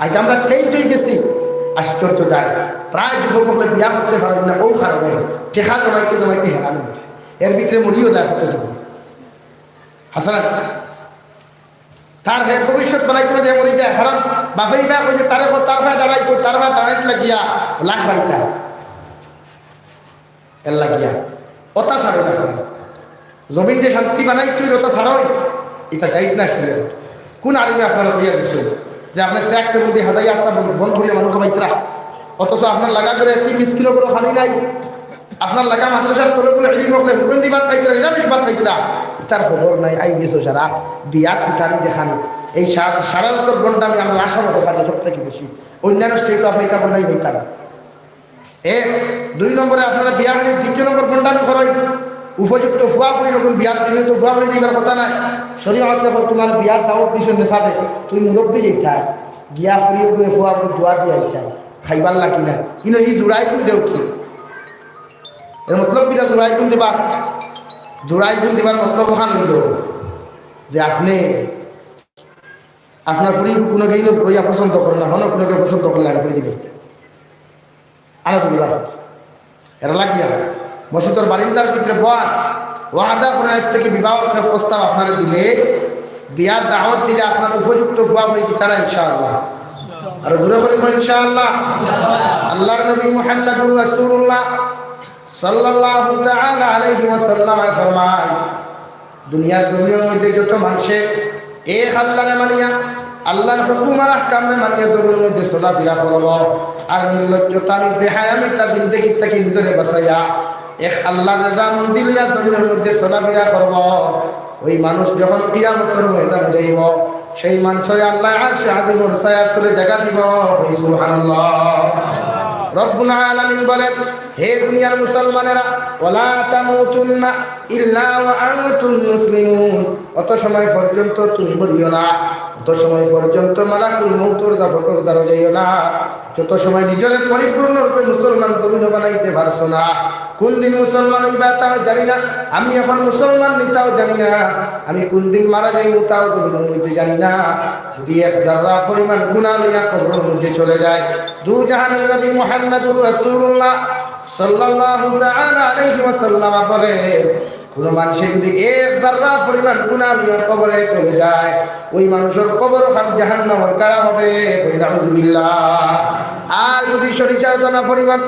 আজ আমরা চেঞ্জ অই গেছি, আশ্চর্য যায়। প্রায় যুবক অকলে বিয়া করতে পারেন না, ও কারণে টেকা জমাইতে জমাইতে হেরান অই যায়। এর ভিতরে মরিও যায় কত যুবক। হাসান, তার হে ভবিষ্যৎ বানাইতে বানাইতে মরি যায়, কারণ বাপে ইবা কইছে, তারে কো-, তার পায়ে দাঁড়াইতো, তার পায়ে দাঁড়াইতে লাগিয়া লাশ বাড়িতে। এর লাগিয়া ওটা ছাড়ো না আপনারা। জমিন যে শান্তি বানাই তুই ওটা ছাড়ো, এটা যাইত না আসলে। কোন আলিমে আপনারা কইয়া দিছে যে আপনি চেয়ার টেবিল দিয়ে হাজাই আস্তা বন, বন করিয়া মানুষ খাবাইতরা, অথচ আপনার লাগা করে একটি মিসকিনও করে খানি নাই, আপনার লাগা মাদ্রাসার তলে বলে এদিন মকলে হুকুম দি ভাত খাইতরা, নিরামিষ ভাত খাইতরা, তার খবর নাই। আই গেছো সারা বিয়া ফুটানি দেখানি, এই সারা সারা যত বন্ডামি আমরা আসাম দেখা যায় সব থেকে বেশি। অন্যান্য স্টেটও আপনি এটা বন্ডাই হইতাম। এক, দুই নম্বরে আপনারা বিয়া হয়ে দ্বিতীয় নম্বর বন্ডামি করই। উপযুক্ত ফুয়া ফুরি নতুন বিয়ার দিনে তো ফুয়া ফুরি দিবার কথা নাই। শরীয়ত দেখো তোমার বিয়ার দাওয়াত দিছে মেসাবে, তুমি মুরব্বী যেটা গিয়া ফুরিয়ে গিয়ে ফুয়া ফুরি দোয়া দিয়ে আইতাই, খাইবার লাগি না। কিন্তু এই জোড়াই কোন দেও কি? এর মতলব কিটা জোড়াই কোন দিবা? জোড়াই কোন দিবার মতলব ওখান হইল যে আপনি আপনার ফুরি কোনো গেইন রইয়া পছন্দ করে না, হন কোনো কেউ পছন্দ করলে আমি ফুরি দিলে আলাদা রাখো। এরা লাগিয়া মসজিদর বারিন্দার ভিতরে বয়া ওয়াদা করে আজ থেকে বিবাহ প্রস্তাব আপনারা দিলে, বিয়ার দাওয়াত দিলে আপনার উপযুক্ত ফুয়া ফুরি দিতারা ইনশাআল্লাহ। আর জোরে করে কই ইনশাআল্লাহ। আল্লাহর নবী মুহাম্মদুর রাসূলুল্লাহ সাল্লাল্লাহু তাআলা আলাইহি ওয়াসাল্লাম ফরমায়, দুনিয়ার জমিনের মধ্যে যত মানুষে এক আল্লাহরে মানিয়া, আল্লাহর হুকুম আর আহকামরে মানিয়া জমিনের মধ্যে চলাফেরা করব, আর নির্লজ্জতা আমি বেহায়ামি তার জিন্দেগি থেকে নিজরে বাঁচাইয়া এক আল্লাহর রেজামন্দি লইয়া জমিনের মধ্যে চলাফেরা করব, ওই মানুষ যখন কিয়ামতর ময়দানে যাইব, সেই মানুষরে আল্লাহ আরশে আজিমর ছায়ার তলে জায়গা দিব। কই সুবহানাল্লাহ। রব্বুল আলামিন বলেন, হে দুনিয়ার মুসলমানেরা, ওয়ালা তামুতুন্না ইল্লা ওয়া আনতুম মুসলিমুন। অত সময় পর্যন্ত তুমি মরিও না, অত সময় পর্যন্ত মালাকুল মউতর দাফটর দ্বারো যাইও না, যত সময় নিজরে পরিপূর্ণ রূপে মুসলমান তুমি বানাইতে পারছো না। কোন দিন মুসলমান হইবা তাও জানি না, আমি এখন মুসলমান নি তাও জানি না, আমি কোন দিন মারা যাইব তাও তুমি মধ্যে জানি না। যদি এক জাররা পরিমাণ গুনাহ লইয়া কবরের মধ্যে চলে যায়, দু জাহানের নবী মুহাম্মদুর রাসূলুল্লাহ সাল্লাল্লাহু তাআলা আলাইহি ওয়াসাল্লাম বলে, কোনো মানুষে যদি এক জাররা পরিমাণ গুনাহ নিয়ে কবরে চলে যায়, ওই মানুষের কবর খান জাহান্নামের গাড়া হবে। কই নাউজুবিল্লাহ। আর যদি সরিষার দানা পরিমাণ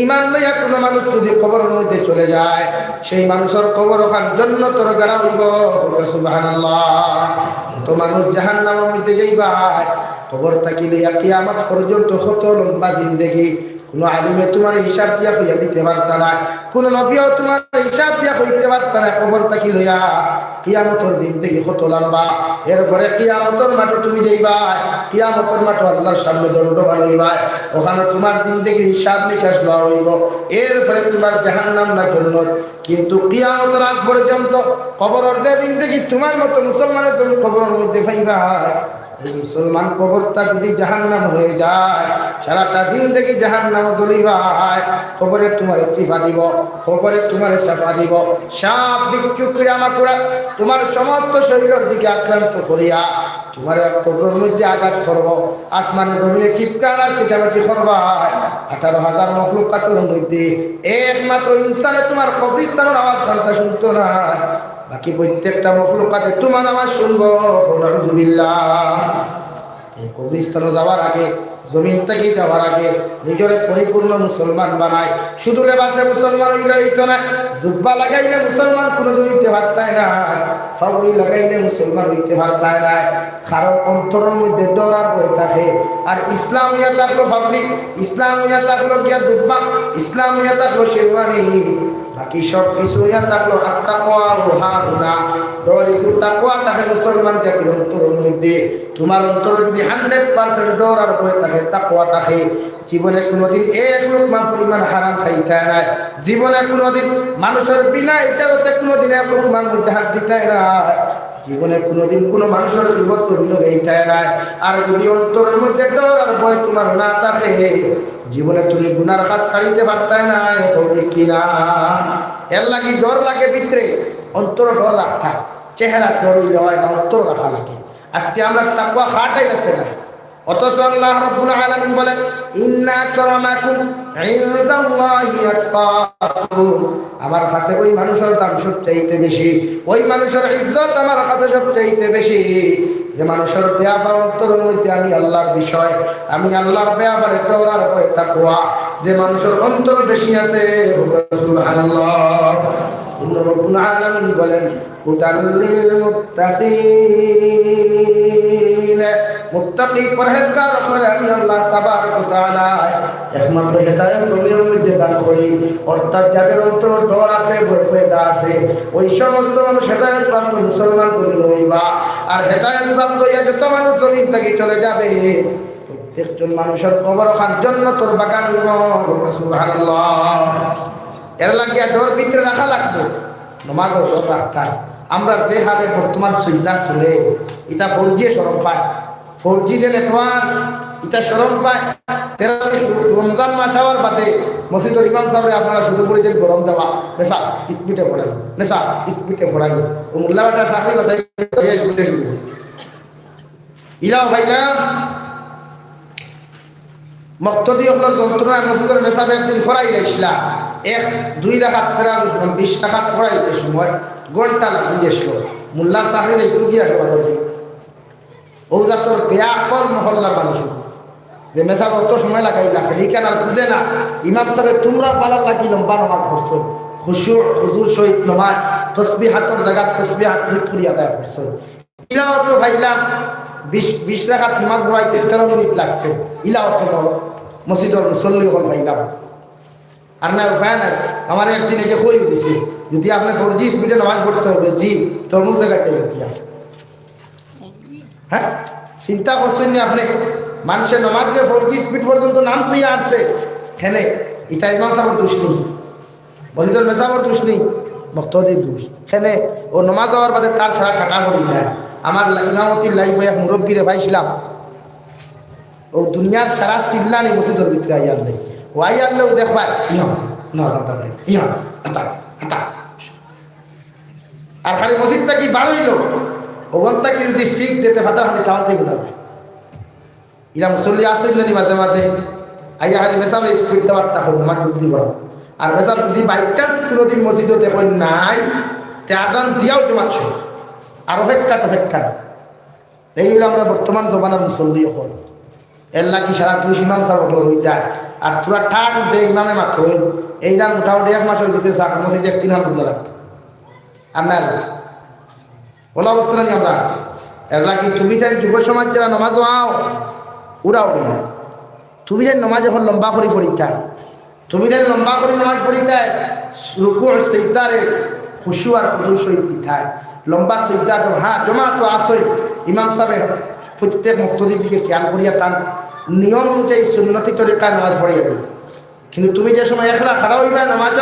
ইমান লইয়া কোনো মানুষ যদি কবরের মধ্যে চলে যায়, সেই মানুষের কবর খান জন্নতর গাড়া হইব। কই সুবহানাল্লাহ। কত মানুষ জাহান্নামের মধ্যে যাইবা, কবর থাকি লইয়া কিয়ামত পর্যন্ত কত লম্বা জিন্দেগি। কোনো আলিমে তোমার হিসাব দিয়া কইয়া দিতে পারতা না, কোনো নবীও তোমার হিসাব দিয়া কইতে পারতা না। কবর থাকি লইয়া কিয়ামতর দিন থেকে কত লম্বা, এরপরে কিয়ামতর মাঠে তুমি যাইবা, কিয়ামতর মাঠে আল্লাহর সামনে দণ্ডমান হইবা, ওখানে তোমার জিন্দেগির হিসাব নিকাশ লওয়া হইব, এরপরে তোমার জাহান্নাম না জন্নত। কিন্তু কিয়ামতর আগ পর্যন্ত কবরের যে জিন্দেগি তোমার মতো মুসলমানের তুমি কবরের মধ্যে পাইবা, এই মুসলমান কবরটা যদি জাহান্নাম হয়ে যায়, সারাটা জিন্দেগি জাহান্নাম জ্বলিবায়। কবরে তুমারে চিপা দিব, কবরে তুমারে চাপা দিব, সাপ, বিচ্ছু, কিড়া, মাকুড়া তুমার সমস্ত শরীরের দিকে আক্রান্ত করিয়া তুমারে কবরের মধ্যে আঘাত করব, আসমানে জমিনে চিৎকার আর চেঁচামেচি করবায়। আঠারো হাজার মখলুকাতের মধ্যে একমাত্র ইনসানে তুমার কবরস্থানের আওয়াজ খানটা শুনতো না, বাকি প্রত্যেকটা মখলুকাতে তুমার আওয়াজ শুনবো। নাউজুবিল্লাহ। এই কবরস্থানে যাওয়ার আগে, জমিন থেকে যাওয়ার আগে নিজরে পরিপূর্ণ মুসলমান বানায়। শুধু লেবাসে মুসলমান হইলে হইতো না, জুব্বা লাগাইলে মুসলমান কোনোদিন হইতে পারতায় না, পাগড়ি লাগাইলে মুসলমান হইতে পারতায় না। কারণ অন্তরের মধ্যে ডর আর ভয় থাকে। আর ইসলাম ইয়া থাকলো পাগড়ি, ইসলাম ইয়া থাকলো গিয়া জুব্বা, ইসলাম ইয়া থাকলো শেরওয়ানি, বাকি সব কিছু ইয়া থাকলো আত্তাকওয়া ও হাহুনা। ডর একটু তাকওয়া থাকে মুসলমান জাতির অন্তরের মধ্যে। তুমার অন্তরে যদি হান্ড্রেড পার্সেন্ট ডর আর ভয় থাকে, তাকওয়া থাকে, জীবনে কোনোদিন এক লুকমা পরিমাণ হারাম খাইতায় নায়। জীবনে কোনোদিন মানুষের বিনা ইজাজতে কোনোদিন এক লুকমার মধ্যে হাত দিতায় নায়। জীবনে কোনোদিন কোনো মানুষের গিবত করি লগাইতায় নায়। আর যদি অন্তরের মধ্যে ডর আর ভয় তুমার না থাকে, জীবনে তুমি গুনার কাজ ছাড়িতে পারতায় নায়, কও ঠিক কি না? এর লাগি ডর লাগে ভিতরে, অন্তরে ডর রাখতায়। চেহারা ডর অইলে অয় না, অন্তর রাখা লাগে। আজকে আমরার তাকওয়া খাটাই আছে না, অথচ আল্লাহ রাব্বুল আলামিন বলেন, "ইন্না আকরামাকুম ইনদাল্লাহি আতকাকুম।" আমার কাছে ওই মানুষের দাম সবচাইতে বেশি, ওই মানুষের ইজ্জত আমার কাছে সবচাইতে বেশি, যে মানুষের ব্যাপার অন্তরের মধ্যে আমি আল্লাহর বিষয়, আমি আল্লাহর ব্যাপারে ডর আর ভয়, তাকওয়া, যে মানুষের অন্তর বেশি আছে। সুবহানাল্লাহ। ইন্না রাব্বুল আলামিন বলেন, হুদাল লিল মুত্তাকিন, মুত্তাকি পরহেজগার অকলরে আমি আল্লাহ তাবারক ওয়া তাআলা একমাত্র হেদায়েত জমিনের মধ্যে দান করি। অর্থাৎ যাদের অন্তরে ডর আছে, ভয় পয়দা আছে, ওই সমস্ত মানুষ হেদায়েত প্রাপ্ত মুসলমান কবুল অইবা। আর হেদায়েত প্রাপ্ত অইয়া যত মানুষ জমিন থাকি চলে যাবে, প্রত্যেকজন মানুষের কবর খান জন্নতর বাগান অইবো। সুবহানাল্লাহ। এর লাগিয়া ডর ভিতরে রাখা লাগবো। নমাজও ডর রাখতাম। আমরা যে হারে বর্তমান সইদা চলে, ইতা ফৌজিয়ে শরম পায়। ফৌজি যে নেটওয়ার্ক, ইতা শরম পায়। তেরো তারিখ রমজান মাস আওয়ার বাদে মসজিদর ইমাম সাবরে আপনারা শুরু করি দেইন গরম দেওয়া, মেসাব স্পিডে পড়াই, মেসাব স্পিডে পড়াই। ও মোল্লা বেটা চাকরি বাছাই করিয়া স্পিডে শুরু করি। ইলাও ভাইলা, মক্তদি অকলর যন্ত্রণায় মসজিদর মেসাব একদিন পড়াই লাইছলা, এক দুই রাকাত তেরাবি, বিশ রাকাত পড়াইতে সময় ঘন্টা লাগি গেছিল। মোল্লা চাকরি যাইতো গিয়া গেল। ও জাতর বেআক্কল মহল্লার মানুষ, যে মেসাব অত সময় লাগাইলা, খালি কেন আর বুঝে না। ইমাম সাবে তুমরা পালার লাগি লম্বা নমাজ পড়ছো, খুশু, হুজুর সহিত নমাজ, তসবিহাতর জাগাত তসবিহাত ঠিক করি আদায় করছো। ইলাও তো পাইলাম, বিশ, বিশ রাকাত নমাজ পড়াইতে তেরো মিনিট লাগছে। ইলাও তো মসজিদর মুসল্লি অকল পাইলাম। আর না, উপায় নাই। আমারে একদিন একে কই দিছে, যদি আপনে ফৌজি স্পিডে নমাজ পড়তে হবে, জি, তো অমুক জাগাত যাইবা গিয়া। হ্যাঁ, চিন্তা করছইন নি আপনে? মানুষে নমাজরে ফৌজি স্পিড পর্যন্ত নাম তুই আসছে। কেনে, ইতা ইমাম সাবর দোষ নি, মসজিদর মেসাবর দোষ নি, মক্তদির দোষ। কেনে, ও নমাজ আওয়ার বাদে তার সারা কাটা পড়ি যায়। আমার লা-, ইমামতির লাইফো এক মুরব্বিরে পাইছলাম, ও দুনিয়ার সারা চিল্লানি মসজিদর ভিতরে আইয়ার নাই। ও আইয়ার লেও দেখবা, ইমাম সাব, না, না, না, ইমাম সাব, আতা, আতা। আর খালি মসজিদ থাকি বার অইলো, ওখান থাকি যদি শিখ দিতে ফাতার হাতে টানতে গুণা যায়। ইলা মুসল্লি আসইন না নি মাঝে মাঝে, আইয়া খালি মেসাবে স্পিড দেওয়ার তা হোক, আমার বুদ্ধি বড়। আর মেসাব যদি by chance কোনোদিন মসজিদো দেখইন নাই, তে আজান দিয়াও জমাত শুরু। আর অপেক্ষা টপেক্ষা না। এই হইলো আমরা বর্তমান জমানার মুসল্লি অকল। এর লাগি সারা দোষ ইমাম সাব অকলর অই যায়। আর তোরা টান দে ইমামে মাতইন, এই না মোটামুটি এক মাসর ভিতরে সাব মসজিদ এক তিন হাজার বুঝা লাগবে। আর না, ওলা অবস্থা নি আমরা। এর লাগি তুমি তাই যুব সমাজ যারা নমাজ আও, উড়া উড়ি না। তুমি তাই নমাজ এখন লম্বা করি পড়িতায়, তুমি তাই লম্বা করি নমাজ পড়িতায়, রুকু সিজদারে খুশু আর খুজুর সহিত দিতায়। লম্বা সিজদা তো, হ্যাঁ, জমাত তো আসই। ইমাম সাবে প্রত্যেক মুক্তদির দিকে খেয়াল করিয়া তান নিয়ম অনুযায়ী সুন্নতি তরিকায় নমাজ পড়িয়া দিন। কিন্তু তুমি যে সময় একলা খাড়া অইবা নমাজ,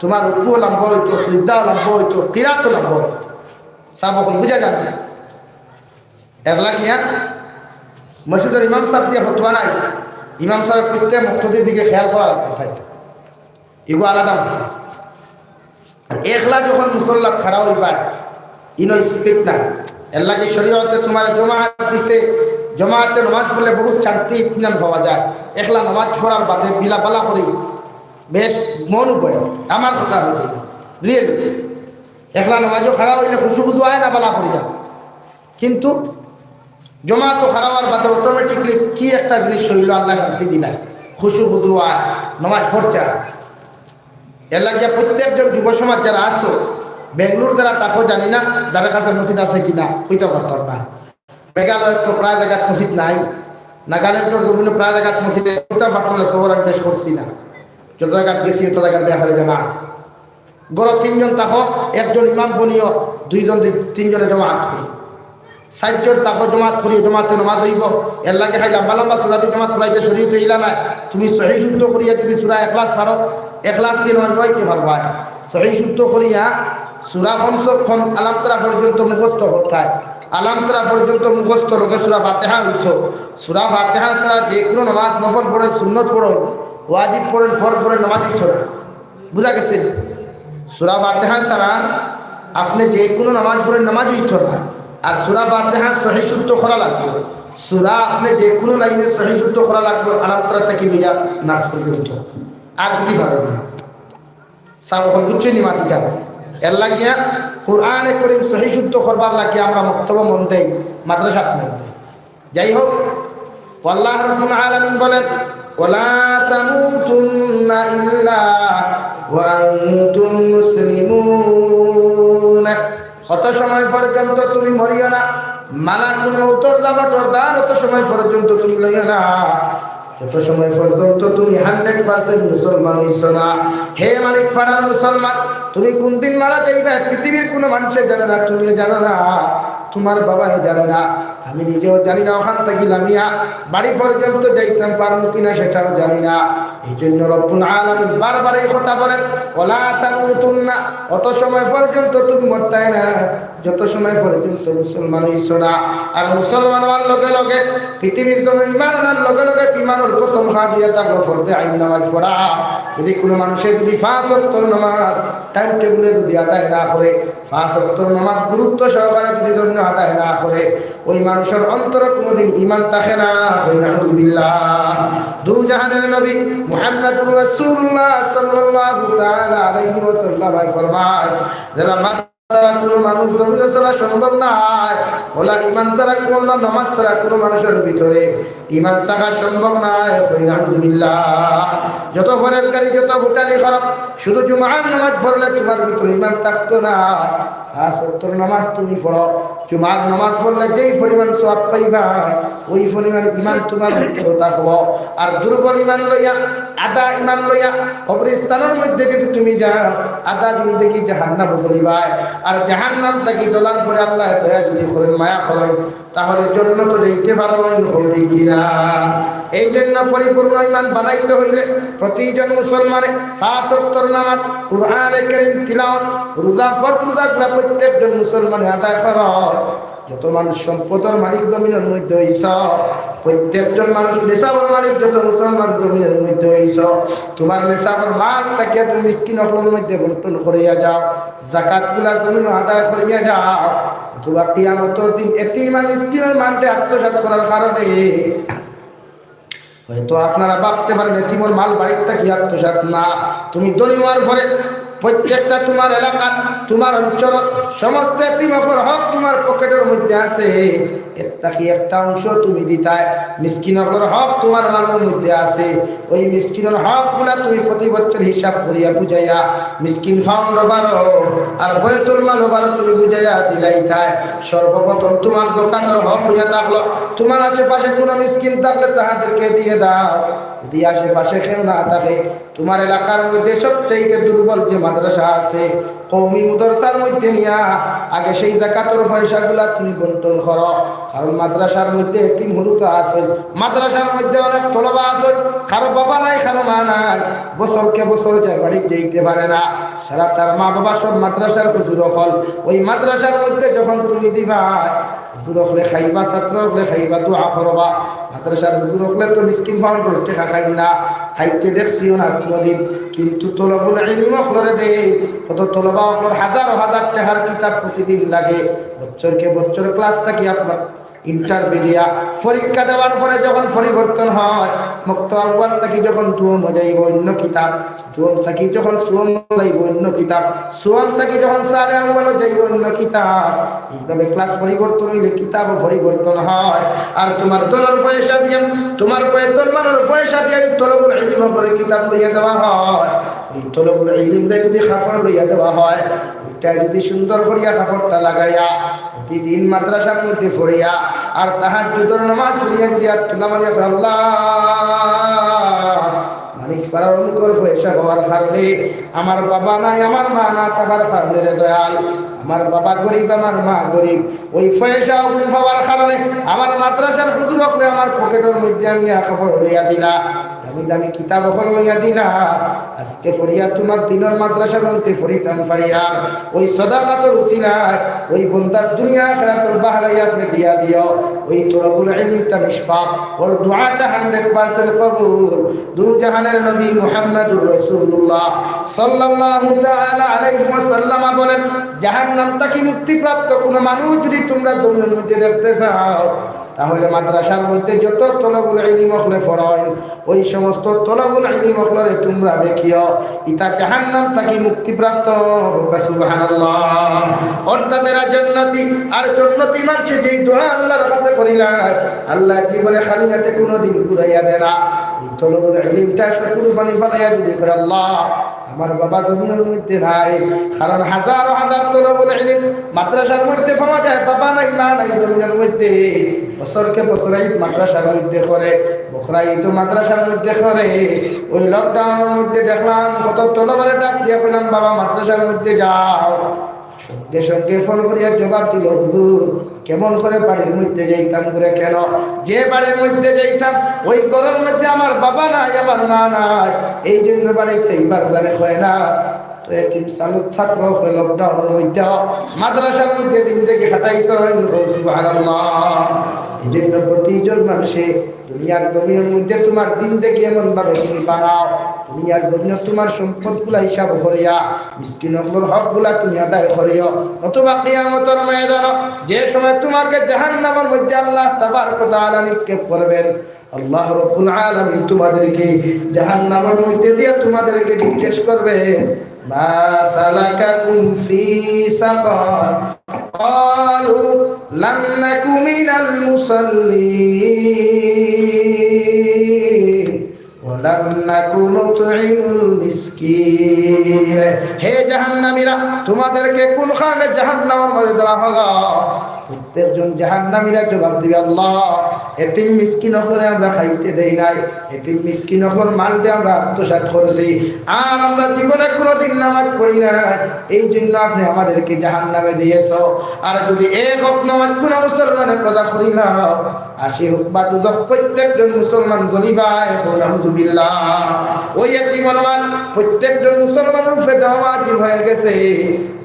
তোমার রুকুও লম্বা অইতো, সিজদাও লম্বা অইতো, কিরাতও লম্বা অইতো। সাব অকল বুঝা যাবে। এর লাগিয়া মসজিদর ইমাম সাব দিয়া ফতোয়া নাই, ইমাম সাবে প্রত্যেক মুক্তাদির দিকে খেয়াল করা লাগবো। তাই ইগু আলাদা মাসলা। আর একলা যখন মুসল্লাত খাড়া অইবায়, ইনো স্পিড নাই। এর লাগি শরীয়তে তুমারে জমাত দিছে, জমাতে নামাজ পড়লে বহুত শান্তি ইতমিনান পাওয়া যায়। একলা নামাজ পড়ার বাদে বিলা বালা করি বেশ মন উবায়। আমার কথা আমি কইলাম, রিয়েলি। একলা নামাজও খাড়া অইলে খুশু খুজু আয় না বালা করিয়া, কিন্তু জমাতো খাড়া অওয়ার বাদে অটোমেটিকলি কি একটা জিনিস অইলো, আল্লায় শান্তি দিলা, খুশু খুজু আয়, নামাজ পড়তে আয়। এর লাগিয়া প্রত্যেকজন যুব সমাজ যারা আছো, বেঙ্গালুর যারা থাকো জানি না, যারা কাছে মসজিদ আছে কিনা কইতাম পারতাম না। মেঘালয়ত তো প্রায় জাগাত মসজিদ নাই, নাগাল্যান্ডর জমিনো প্রায় জাগাত মসজিদ নাই, কইতাম পারতাম না, সবর আমি বেশ করছি না, যত জাগাত গেছি অত জাগার ব্যাপারে জানা আছে। ঘরো তিনজন থাকো, একজন ইমাম বনিও, দুইজন, দুই, তিনজনে জমাত করি। চাইরজন থাকো, জমাত করি, জমাতে নামাজ অইবো। এর লাগি খালি লম্বা লম্বা সূরা দি জমাত করাইতে শরীয়তে ইলা নাই। তুমি সহি শুদ্ধ করিয়া তুমি সূরা ইখলাস পারো, ইখলাস দি নামাজ পড়াইতে পারবায়। সহি শুদ্ধ করিয়া সূরা কমসে কম আলাম তারা পর্যন্ত মুখস্থ করতায়। আলাম তারা পর্যন্ত মুখস্থ লগে সূরা ফাতিহা অইতো। সূরা ফাতিহা ছাড়া যে কুনু নামাজ নফল পড়ইন, সুন্নত পড়ইন, ওয়াজিব পড়ইন, ফরজ পড়ইন, নামাজ অইতো না। বুঝা গেছে? সূরা ফাতিহা ছাড়া আপনে যে কুনু নামাজ পড়ইন, নামাজ অইতো না। আর সূরা ফাতিহা সহি শুদ্ধ করা লাগবো। সূরা আপনে যে কুনু লাইনে সহি শুদ্ধ করা লাগবো, আলাম তারা থাকি লইয়া নাস পর্যন্ত। আর যদি পারইন না। সাব অকল বুঝছইন নি মাতিকা? এর লাগিয়া কোরআনে করিম সহি শুদ্ধ করবার লাগিয়া আমরা মক্তবো মন দেই, মাদ্রাসাত মন দেই। যাই হোক, আল্লাহ রাব্বুল আলামিন বলেন, "ওয়ালা তামুতুন্না ইল্লা ওয়া আনতুম মুসলিমুন।" অত সময় পর্যন্ত তুমি মরিও না, মালাকুল মউতর দাবা টরদান অত সময় পর্যন্ত তুমি লইও না, যত সময় পর্যন্ত তুমি হান্ড্রেড পার্সেন্ট মুসলমান অইছো না। হে মালিক পাড়ার মুসলমান, তুমি কোন দিন মারা যাইবা, পৃথিবীর কোনো মানুষে জানে না, তুমিও জানো না, তোমার বাবাই জানে না, আমি নিজেও জানি না। ওখান থাকি লামিয়া বাড়ি পর্যন্ত যাইতাম পারমু কিনা সেটাও জানি না। এই জন্য রব্বুল আলামিন বারবার এই কথা বলেন, "ওয়ালা তামুতুন্না", অত সময় পর্যন্ত তুমি মরতায় না, যত সময় পর্যন্ত মুসলমান অইছো না। আর মুসলমান অওয়ার লগে লগে, পৃথিবীর জমিনো ইমান আনার লগে লগে ইমানর প্রথম কাজ অইয়া থাকলো ফরজে আইন নামাজ পড়া। যদি কোনো মানুষে যদি পাঁচ ওয়াক্ত নামাজ টাইম টেবিলে যদি আদায় না করে, পাঁচ ওয়াক্ত নামাজ গুরুত্ব সহকারে যদি ধন্য আদায় না করে, ওই মানুষর অন্তরে কোনোদিন ইমান থাকে না। কই নাউজুবিল্লাহ। দু জাহানের নবী মুহাম্মদুর রাসূলুল্লাহ সাল্লাল্লাহু তাআলা আলাইহি ওয়াসাল্লাম ফরমায়, যারা ছাড়া কোনো মানুষ জমিনো চলা সম্ভব নায়। ওলা ইমান ছাড়া কোনো, নামাজ ছাড়া কোনো মানুষর ভিতরে ইমান থাকা সম্ভব নায়। কই নাউজুবিল্লাহ। যত পরহেজগারি, যত ফুটানি করো, শুধু জুমার নামাজ পড়লে তোমার ভিতরে ইমান থাকতো না। পাঁচ ওয়াক্তর নামাজ তুমি পড়ো, জুমার নামাজ পড়লে যেই পরিমাণ সওয়াব পাইবা, ওই পরিমাণ ইমান তোমার ভিতরে থাকবো। আর দুর্বল ইমান লইয়া, আধা ইমান লইয়া কবরস্থানর মধ্যে যদি তুমি যাও, আধা জিন্দেগি জাহান্নামো জ্বলিবায়। আর জাহান্নাম থাকি জ্বলার পরে আল্লায় দয়া যদি করেন, মায়া করেন, তাহলে জন্নতো যাইতে পারবা, কও ঠিক কিনা? এই জন্য পরিপূর্ণ ইমান বানাইতে হইলে প্রতিজন মুসলমানে পাঁচ ওয়াক্তর নামাজ, কোরআনে কারীম তিলাওয়াত, রোজা, ফরজ রোজাগুলা প্রত্যেকজন মুসলমানে আদায় করা। যত মানুষ সম্পদর মালিক জমিনর মধ্যে অইছ, প্রত্যেকজন মানুষ নিসাবর মালিক যত মুসলমান জমিনর মধ্যে অইছ, তোমার নিসাবর মাল থাকিয়া তুমি মিসকিন অকলর মধ্যে বন্টন করিয়া যাও, যাকাতগুলা জমিনো আদায় করিয়া যাও, অথবা কিয়ামতর দিন এতিম আর মিসকিনর মালরে আত্মসাৎ করার কারণে হয়তো আপনারা ভাবতে পারেন, এতিমর মাল বাড়িত থাকি আত্মসাৎ না। তুমি ধনী অওয়ার পরে প্রত্যেকটা তোমার এলাকাত, তোমার অঞ্চলত সমস্ত এতিম অকলর হক তোমার পকেটর মধ্যে আছে, এর থাকি একটা অংশ তুমি দিতায়। মিসকিন অকলর হক তোমার মালর মধ্যে আছে, ওই মিসকিনর হকগুলা তুমি প্রতি বছর হিসাব করিয়া বুঝাইয়া মিসকিন ফাউন্ড ওভারো আর বায়তুল মাল ওভারো তুমি বুঝাইয়া দিলাইতায়। সর্বপ্রথম তোমার দোকানর হক অইয়া থাকলো, তোমার আশেপাশে কোনো মিসকিন থাকলে তাহাদেরকে দিয়ে দাও। যদি আশেপাশে কেউ না থাকে, তোমার এলাকার মধ্যে সবচাইতে দুর্বল যে মাদ্রাসা আছে, কওমি মাদ্রাসার মধ্যে নিয়া আগে সেই যাকাতর পয়সাগুলা তুমি বন্টন করো। কারণ মাদ্রাসার মধ্যে এতিম হুরুতা আছে, মাদ্রাসার মধ্যে অনেক তলবা আছে, কারো বাবা নাই, কারো মা নাই, বছরকে বছর যায় বাড়িত যাইতে পারে না, সারা তার মা বাবা সব মাদ্রাসার হুজুর অকল। ওই মাদ্রাসার মধ্যে যখন তুমি দিবা, হুজুর অকলে খাইবা, ছাত্র অকলে খাইবা, দোয়া করবা। মাদ্রাসার হুজুর অকলে তো মিসকিন ফাউন্ডর টেকা খাইন না, খাইতে দেখছিও না কুনুদিন। কিন্তু তলবুল ইলিম অকলরে দেইন, কত তলবা অকলর হাজার হাজার টেকার কিতাব প্রতিদিন লাগে। বছরকে বছর ক্লাস থাকি আপনার ইন্টারভিউ দিয়া পরীক্ষা দেওয়ার পরে যখন পরিবর্তন হয়, মক্তব আউয়াল থাকি যখন দুয়ম যাইব অন্য কিতাব, দুয়ম থাকি যখন সুয়ম যাইব অন্য কিতাব, সুয়ম থাকি যখন সালে আউয়াল যাইব অন্য কিতাব, এইভাবে ক্লাস পরিবর্তন হইলে কিতাবও পরিবর্তন হয়। আর তোমার ধনর পয়সা দিয়া, তোমার পয়তর মালর পয়সা দিয়া যদি তলবুল ইলিম অকলরে কিতাব লইয়া দেওয়া হয়, ওই তলবুল ইলিমরে যদি কাপড় লইয়া দেওয়া হয়, ওইটা যদি সুন্দর করিয়া কাপড়টা লাগাইয়া প্রতিদিন মাদ্রাসার মধ্যে পড়িয়া আর তাহাজ্জুদর নামাজ পড়িয়া যদি আর তুলা মারিয়া কয়, "আল্লাহ, মানিক পাড়ার অমুকর পয়সা হওয়ার কারণে আমার বাবা নাই, আমার মা না থাকার কারণে রে দয়াল, আমার বাবা গরিব, আমার মা গরিব, ওই পয়সা অগুন পাওয়ার কারণে আমার মাদ্রাসার হুজুর অকলে আমার পকেটর মধ্যে আনিয়া কাপড় লইয়া দিলা, দামি দামি কিতাব অকল লইয়া দিলা, আজকে পড়িয়া তোমার দিনর মাদ্রাসার মধ্যে পড়িতাম পারি আর ওই সদাকাতর উসিলায় ওই বন্দার দুনিয়া আখিরাতর বাহলাই আপনে দিয়া দিও।" ওই তলবুল ইলিমটা নিষ্পাপ, ওর দোয়াটা হান্ড্রেড পার্সেন্ট কবুল। দু জাহানের নবী মুহাম্মাদুর রাসূলুল্লাহ সাল্লাল্লাহু তাআলা আলাইহি ওয়াসাল্লাম বলেন, জাহান্নাম থাকি মুক্তিপ্রাপ্ত কোনো মানুষ যদি তোমরা জমিনের মধ্যে দেখতে চাও, তাহলে মাদ্রাসার মধ্যে যত তলবুল ইলিম অকলে পড়াইন, ওই সমস্ত তলবুল ইলিম অকলরে তোমরা দেখিও, ইতা জাহান্নাম থাকি মুক্তিপ্রাপ্ত। কউক্কা সুবহানাল্লাহ। অর্থাৎ এরা জন্নতি, আর জন্নতি মানষে যেই দোয়া আল্লাহর কাছে করিলায়, আল্লাহ জীবনে খালি হাতে কোনোদিন ঘুরাইয়া দেয় না। এই তলবুল ইলিমটা চকুর পানি ফালাইয়া যদি কয়, "আল্লাহ, আমার বাবা জমিনের মধ্যে নাই।" কারণ হাজার হাজার তলবুল ইলিম মাদ্রাসার মধ্যে পাওয়া যায়, বাবা নাই, মা নাই জমিনের মধ্যে। বছরকে বছর ঈদ মাদ্রাসার মধ্যে করে, বকরা ঈদও মাদ্রাসার মধ্যে করে। ওই লকডাউনের মধ্যে দেখলাম কত তলবারে ডাক দিয়া কইলাম, "বাবা, মাদ্রাসার মধ্যে যাও।" সঙ্গে সঙ্গে ফোন করিয়া জবাব দিল, "হুজুর, কেমন করে বাড়ির মধ্যে যাইতাম করে কেন? যে বাড়ির মধ্যে যাইতাম, ওই ঘরের মধ্যে আমার বাবা নাই, আমার মা নাই, এই জন্য বাড়িতে ইবার জানে হয় না।" তো এতিম সালুত ছাত্র অকলে লকডাউনের মধ্যে মাদ্রাসার মধ্যে জিন্দেগি কাটাইছইন, কও সুবহানাল্লাহ। এই জন্য প্রতিজন মানুষে দুনিয়ার জমিনের মধ্যে তোমার জিন্দেগি এমন ভাবে তুমি বানাও, দুনিয়ার জমিনে তোমার সম্পদগুলা হিসাব করিয়া মিসকিন অকলর হকগুলা তুমি আদায় করিও, নতুবা কিয়ামতর ময়দানো যে সময় তোমাকে জাহান্নামের মধ্যে আল্লাহ তাবারক ওয়া তাআলা নিক্ষেপ করবেন, আল্লাহ রাব্বুল আলামিন তোমাদেরকে জাহান্নামের মধ্যে দিয়া তোমাদেরকে জিজ্ঞেস করবেন, "মা সালাকাকুম ফি সাকার?" ক্বালু, "লাম নাকু মিনাল মুসাল্লিন ওয়া লাম নাকু নুতইমুল মিসকিন।" হে জাহান্নামীরা, তোমাদেরকে কোন কারণে জাহান্নামের মধ্যে দেওয়া হলো? প্রত্যেকজন জাহান্নামীরা জবাব দিবে, "আল্লাহ, এতিম মিসকিন অকলরে আমরা খাইতে দেই নাই, এতিম মিসকিন অকলর মালরে আমরা আত্মসাৎ করছি, আর আমরা জীবনে কোনোদিন নামাজ পড়ি নাই, এই জন্য আপনি আমাদেরকে জাহান্নামে দিয়েছো।" আর যদি এক ওয়াক্ত নামাজ কোনো মুসলমানে কাজা করি না, আশি হোক বা দুজখ, প্রত্যেকজন মুসলমান জ্বলিবা। এখন নাউজুবিল্লাহ, ওই এতিমর মাল প্রত্যেকজন মুসলমানের উপরে দেওয়া ওয়াজিব হয়ে গেছে।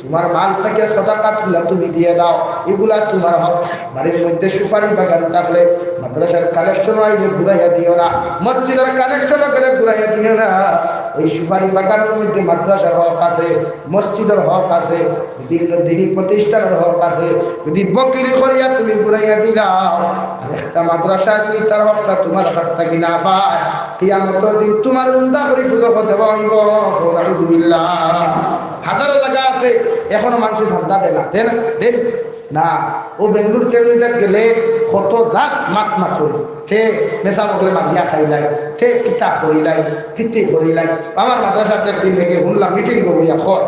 তোমার মাল থাকি সদাকাতগুলা তুমি দিয়ে দাও, এগুলা তোমার হক। বাড়ির মধ্যে সুপারি বাগান থাকলে মাদ্রাসার কালেকশন আইলে ঘুরাইয়া দিও না, মসজিদের কালেকশন গেলে ঘুরাইয়া দিও না। ওই সুপারি বাগানের মধ্যে মাদ্রাসার হক আছে, মসজিদের হক আছে, বিভিন্ন দিনী প্রতিষ্ঠানের হক আছে। যদি বকিলি করিয়া তুমি ঘুরাইয়া দিলাও, আর একটা মাদ্রাসা যদি তার হকটা তোমার কাছ থাকি না পায়, কিয়ামতর দিন তোমার উন্দা করি দুজখো দেওয়া হইব। নাউজুবিল্লাহ। হাজারো জাগা আছে, এখনো মানুষে চান্দা দেয় না, দেয় না, দেয় না। ও বেঙ্গলোর চেন্নাইত গেলে কত জাত মাত মাতইন। তে মেসাব অকলে মারিয়া খাইলাইন, তে কিতা করিলাইন, কিতে করিলাইন। আমার মাদ্রাসাত একদিন থেকে শুনলাম, মিটিং করবো ইয়া কর।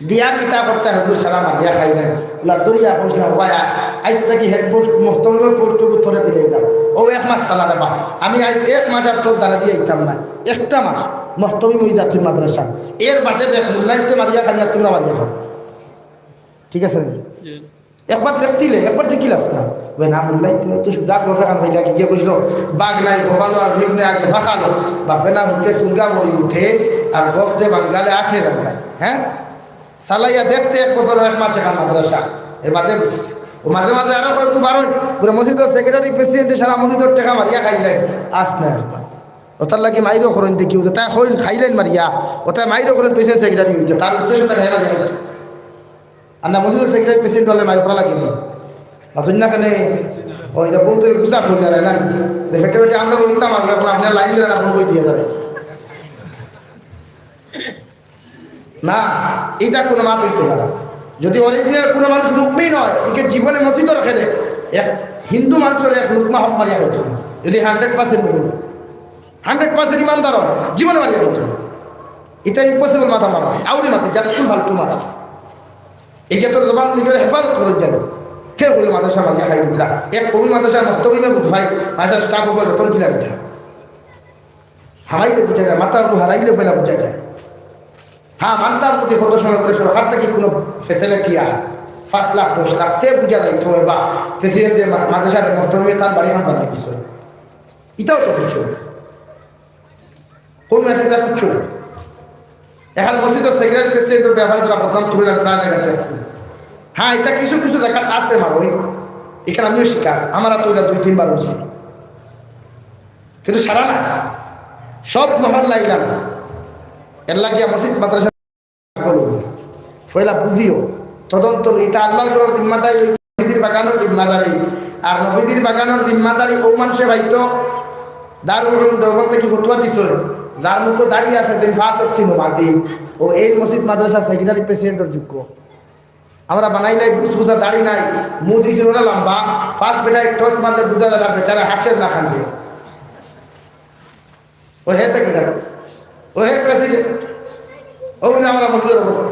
দিয়া কিতা করতে হুজুর সারা মারিয়া খাইলাইন। ওলা দরিয়া পৌঁছলাম, ভাইয়া, আইজ থাকি হেড পোস্ট, মহতমিমর পোস্ট উত্তরে দিলে যাও। ও এক মাস চালা রে বা। আমি আইজ এক মাস আর তোর দ্বারা দিয়ে আইতাম না। একটা মাস মহতমিম ওই জাতীয় মাদ্রাসা। এর বাদে দেখ, মূল্যায়িত মারিয়া খাই না, তোমরা মারিয়া খাও। ঠিক আছে নি? জি। একবার দেখতিলে, একবার দেখিলাস না। ওই না মূল্যায়িত তো সুজা গফে খান হইলা কি গিয়ে বুঝলো? বাঘ নাই, গোপাল আর নিবনে আগে ফাঁকালো। বাফে না উঠে সুঙ্গা বড়ি উঠে, আর গফ দে বাঙ্গালে আঠে রাঙ্গা। হ্যাঁ? চালাইয়া দেখতে এক বছর এক মাস এখান মাদ্রাসা। এর বাদে বুঝতে। ও মাঝে মাঝে আরো কয়, "খুব বারণ, পুরা মসজিদর সেক্রেটারি, প্রেসিডেন্টে সারা মসজিদর টেকা মারিয়া খাইলাইন।" আস না একবার। ওটার লাগি মাইরও করেন দেখি, ওটা তাই কইন খাইলাইন মারিয়া, ওটা মাইরও করেন প্রেসিডেন্ট সেক্রেটারি হইতে, তার উদ্দেশ্য দেখা যায় না। আর না, মসজিদর সেক্রেটারি, প্রেসিডেন্ট হলে মাইর করা লাগে না। মাতুন না কেনে? ওই এটা বলতে গুছা কই না, না? যে ফেটে ফেটে আমরা বলতাম, আমরা এখন আপনার লাইন ধরে না, ফোন করে দিয়ে যাবে। না, এটা কোনো মাত হইতে পারে না। যদি অরিজিনাল কোনো মানুষ মুমিন হয়, একে জীবনে মসজিদর খেলে এক হিন্দু মানুষের এক লুকমা হক মারিয়া হইতো না। যদি হান্ড্রেড পার্সেন্ট মুমিন হয়, হান্ড্রেড পার্সেন্ট ইমানদার হয়, জীবনে মারিয়া হইতো না। এটা ইম্পসিবল মাথা মারা, আউরি মাথা, জাতকুল ফালতু মাথা। এই যে তোর জবান নিজের হেফাজত করে যাবে। কে হইল মাদ্রাসা মারিয়া খাই দিতরা? এক কবি মাদ্রাসার মক্তবি মে বুধ ভাই, মাদ্রাসার স্টাফ উপর বেতন কিলা দিতা? হারাইলে বুঝা যায়, মাথা একটু হারাইলে ফেলা বুঝা যায়। হ্যাঁ, মানতাম যদি কত সময় করে সরকার থেকে কোনো ফেসিলিটি আর পাঁচ লাখ, দশ লাখ, তে বুঝা যাইতো হয় বা প্রেসিডেন্টে মা-, মাদ্রাসার মক্তবে তার বাড়ি খান বানাই দিছে। এটাও তো কিচ্ছু না। কোন ম্যাচে তা কিচ্ছু না। এখন মসজিদর সেক্রেটারি প্রেসিডেন্টের ব্যাপারে তারা বদনাম তুলে না, প্রায় জায়গাতে আছে। হ্যাঁ, এটা কিছু কিছু জায়গাতে আছে, মারো ওই। এখানে আমিও শিকার, আমার তো ওইটা দুই তিনবার হয়েছে। কিন্তু সারা না, সব মহল্লা ইলা না। এর লাগিয়া মসজিদ মাদ্রাসা করো। পয়লা বুঝিও, তদন্ত লই, ইটা আল্লাহর ঘরর জিম্মাদারি লই, নবীজির বাগানর জিম্মাদারি। আর নবীজির বাগানর জিম্মাদারি ও মানুষে পাইতো, দারুল উলুম দেওবন্দ থেকে ফতুয়া দিছইন, যার মুখো দাড়ি আছে, দিন পাঁচ ওয়াক্ত নমাজি। ও এই মসজিদ মাদ্রাসা সেক্রেটারি প্রেসিডেন্টর যোগ্য। আমরা বানাইলাই বুসবুসা দাড়ি নাই, মুজি ছিল না লম্বা, ফার্স্ট বেটায় টস মারলে বুঝা যায় না বেচারা হাসের না কান্দে। ও হে সেক্রেটারি, ও হে প্রেসিডেন্ট, ও না আমরা মসজিদর অবস্থা।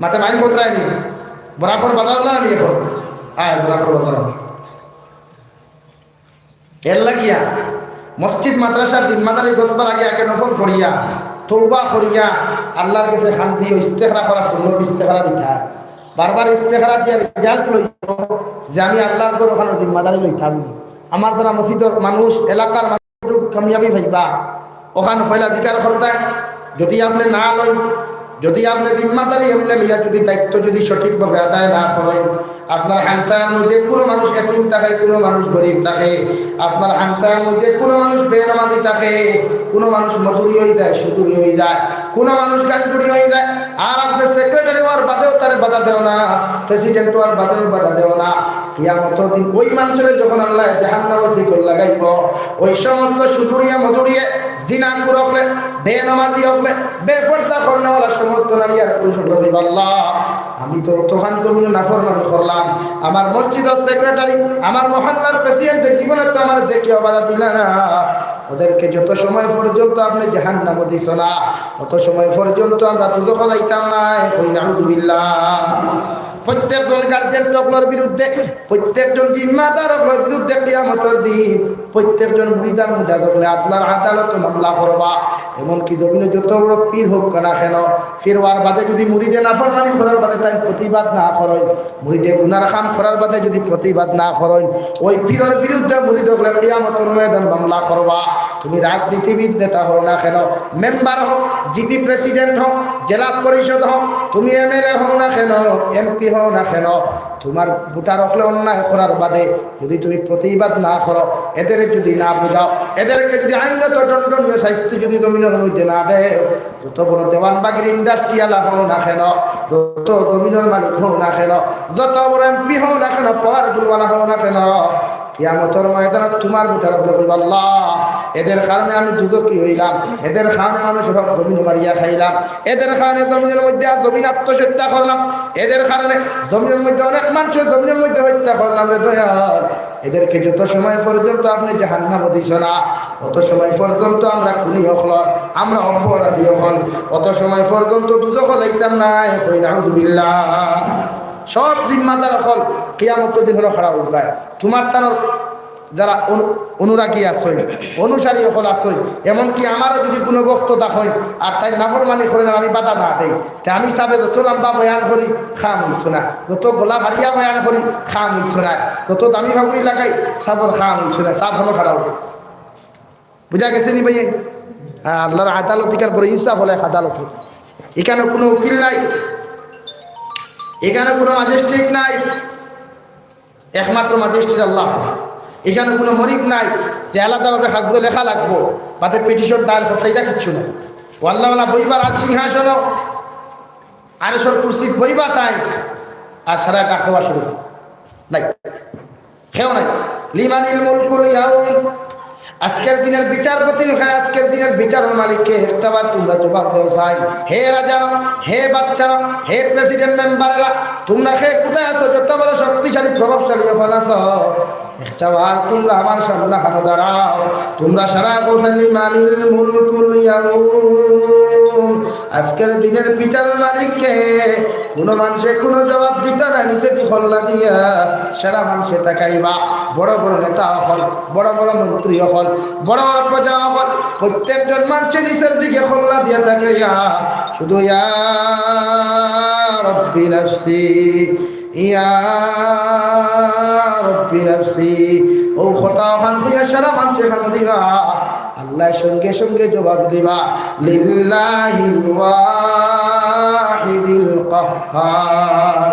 মাতে মাইন কোথায় নি? বরাকর বাজার না নি এখন? আয়, বরাকর বাজার। এর লাগিয়া মসজিদ মাদ্রাসার জিম্মাদারি গছবার আগে আগে নফল পড়িয়া, তৌবা করিয়া, আল্লাহর কাছে খান্দি ও ইস্তেখরা করা, সুন্নত ইস্তেখরা দিতা। বারবার ইস্তেখরা দিয়া রেজাল্ট লইও যে আমি আল্লাহর ঘর ওখানে জিম্মাদারি লইতাম নি। আমার দ্বারা মসজিদর মানুষ, এলাকার মানুষ কামিয়াবি পাইবা। ওখান পয়লা জিকার করতায়, যদি আপনি না লইন, যদি আপনি জিম্মাদারি এমনি লইয়া যদি দায়িত্ব যদি সঠিকভাবে আদায় না করেন, আপনার হামসায়ার মধ্যে কোনো মানুষ এতিম থাকে, কোনো মানুষ গরিব থাকে, আপনার হামসায়ার মধ্যে কোনো মানুষ বেনামাজি থাকে, কোনো মানুষ মজুরি হয়ে যায়, সুদুরি হয়ে যায়, কোনো মানুষ গাঞ্জুরি হয়ে যায়, আর আপনি সেক্রেটারি হওয়ার বাদেও তারে বাধা দেও না, প্রেসিডেন্ট হওয়ার বাদেও বাধা দেও না। কিয়ামতর দিন ওই মানুষরে যখন আল্লাহ জাহান্নামর শিকল লাগাইব, ওই সমস্ত সুদুরিয়া মধুরিয়ে, জিনা কুর হকলে, বেনামাজি হকলে, বেপর্দা করনেওয়ালা সমস্ত নারী আর পুরুষ হকলে কইবা, "আল্লাহ, আমি তো অতখান জমিনো নাফরমানি করলাম, আমার মসজিদর সেক্রেটারি, আমার মহল্লার প্রেসিডেন্টে জীবনে তো আমার দেখিয়া বাধা দিলা না।" ওদেরকে যত সময় পর্যন্ত আপনি জাহান্নামো দিছ না, অত সময় পর্যন্ত আমরা দুজখো যাইতাম না। কই নাউজুবিল্লাহ। প্রত্যেকজন গার্জিয়ান হকলর বিরুদ্ধে, প্রত্যেকজন জিম্মাদার হকলর বিরুদ্ধে কিয়ামতর দিন প্রত্যেকজন মুরিদ আর মুজাদ হকলে আল্লাহর আদালতো মামলা করবা। এমনকি জমিনো যত বড় পীর হোক না কেন, পীর হওয়ার বাদে যদি মুরিদে নাফরমানি করার বাদে তাইন প্রতিবাদ না করইন, মুরিদে গুনার কাম করার বাদে যদি প্রতিবাদ না করইন, ওই পীরর বিরুদ্ধে মুরিদ হকলে কিয়ামতর ময়দান মামলা করবা। তুমি রাজনীতিবিদ নেতা হও না কেন, মেম্বার হও, জিপি প্রেসিডেন্ট হও, জেলা পরিষদ হও, তুমি এমএলএ হও না কেন, এমপি হও না কেন, তোমার ভোটার হকলে অন্যায় করার বাদে যদি তুমি প্রতিবাদ না করো, এদের যদি না বুঝাও, এদেরকে যদি আইনত দণ্ডনীয় শাস্তি যদি জমিনর মধ্যে না দেয়, যত বড় দেওয়ানবাগির ইন্ডাস্ট্রিয়ালা হও না কেন, যত জমিনর মালিক হও না কেন, যত বড় এমপি হও না কেন, পাওয়ারফুলওয়ালা হও না কেন, কিয়ামতর ময়দানে তোমার ভোটার হকলে কইবা, "আল্লাহ, এদের কারণে আমি দুজখি হইলাম, এদের কারণে মানুষর হক জমিন মারিয়া খাইলাম, এদের কারণে জমিনর মধ্যে আর জমিন আত্মহত্যা করলাম, এদের কারণে জমিনর মধ্যে অনেক মানুষর জমিনর মধ্যে হত্যা করলাম রে দয়াল।" এদেরকে যত সময় পর্যন্ত আপনি জাহান্নামো দিছ না, অত সময় পর্যন্ত আমরা খুনি হকল, আমরা অপরাধী হকল, অত সময় পর্যন্ত দুজখো যাইতাম না। কই নাউজুবিল্লাহ। সব জিম্মাদার হকল কিয়ামতর দিন হকল খাড়া অইবা। তোমার তানোর যারা অনু-, অনুরাগী আছইন, অনুসারী হকল আছইন, এমনকি আমারও যদি কোনো ভক্ত দেখইন আর তাইন নাফরমানি করইন আর আমি বাধা না দেই, তে আমি সাবে যত লম্বা বয়ান করি, কাম অইতো না, যত গলা ফাড়িয়া বয়ান করি, কাম অইতো না, যত দামি ফাগুড়ি লাগাই, সাবর কাম অইতো না, সাব হকল খাড়া অইবা। বুঝা গেছে নি ভাই? হ্যাঁ, আল্লাহর আদালত ইখান বড় ইনসাফ হকলর আদালত। এখানে কোনো উকিল নাই, এখানে কোনো ম্যাজিস্ট্রেট নাই, একমাত্র ম্যাজিস্ট্রেট আল্লাহ। এখানে কোনো মরিদ নাই যে আলাদাভাবে কাগজো লেখা লাগবো, বাদে পিটিশন দায়ের করতে, এটা কিচ্ছু নাই। ও আল্লাহ বইবা রাজ সিংহাসন, আরশর কুরসিত বইবা তাইন, আর সারা ডাক দেওয়া শুরু নাই, কেউ নাই। লিমানিল মুলকুল ইয়াউম, আজকের দিনের বিচারপতির কাছে, আজকের দিনের বিচারর মালিককে একটা বার তোমরা জবাব দেও চাই। হে রাজারা, হে বাদশারা, হে প্রেসিডেন্ট মেম্বারেরা, তোমরা কে কোথায় আছো? যত বড় শক্তিশালী প্রভাবশালী অকল আছো, একটা বার তোমরা আমার সামনে খানো দাঁড়াও। তোমরা সারা কও চাই লিমানিল মুলকুল ইয়াউম, আজকের দিনের বিচারর মালিককে। কোনো মানুষে কোনো জবাব দিতা না, নিচেদি কল্লা দিয়া সারা মানুষে তাকাইবা। বড় বড় নেতা অকল, বড় বড় মন্ত্রী অকল, বড় বড় প্রজা অকল, প্রত্যেকজন মানুষে নিচের দিকে কল্লা দিয়া তাকাইয়া শুধু ইয়া রব্বি নাফসি, ইয়া রব্বি নাফসি। ও কথা অখান কইয়া সারা মানুষে কান্দিবা। আল্লাহ সঙ্গে সঙ্গে জবাব দিবা, লিল্লাহিল ওয়াহিদিল কাহহার।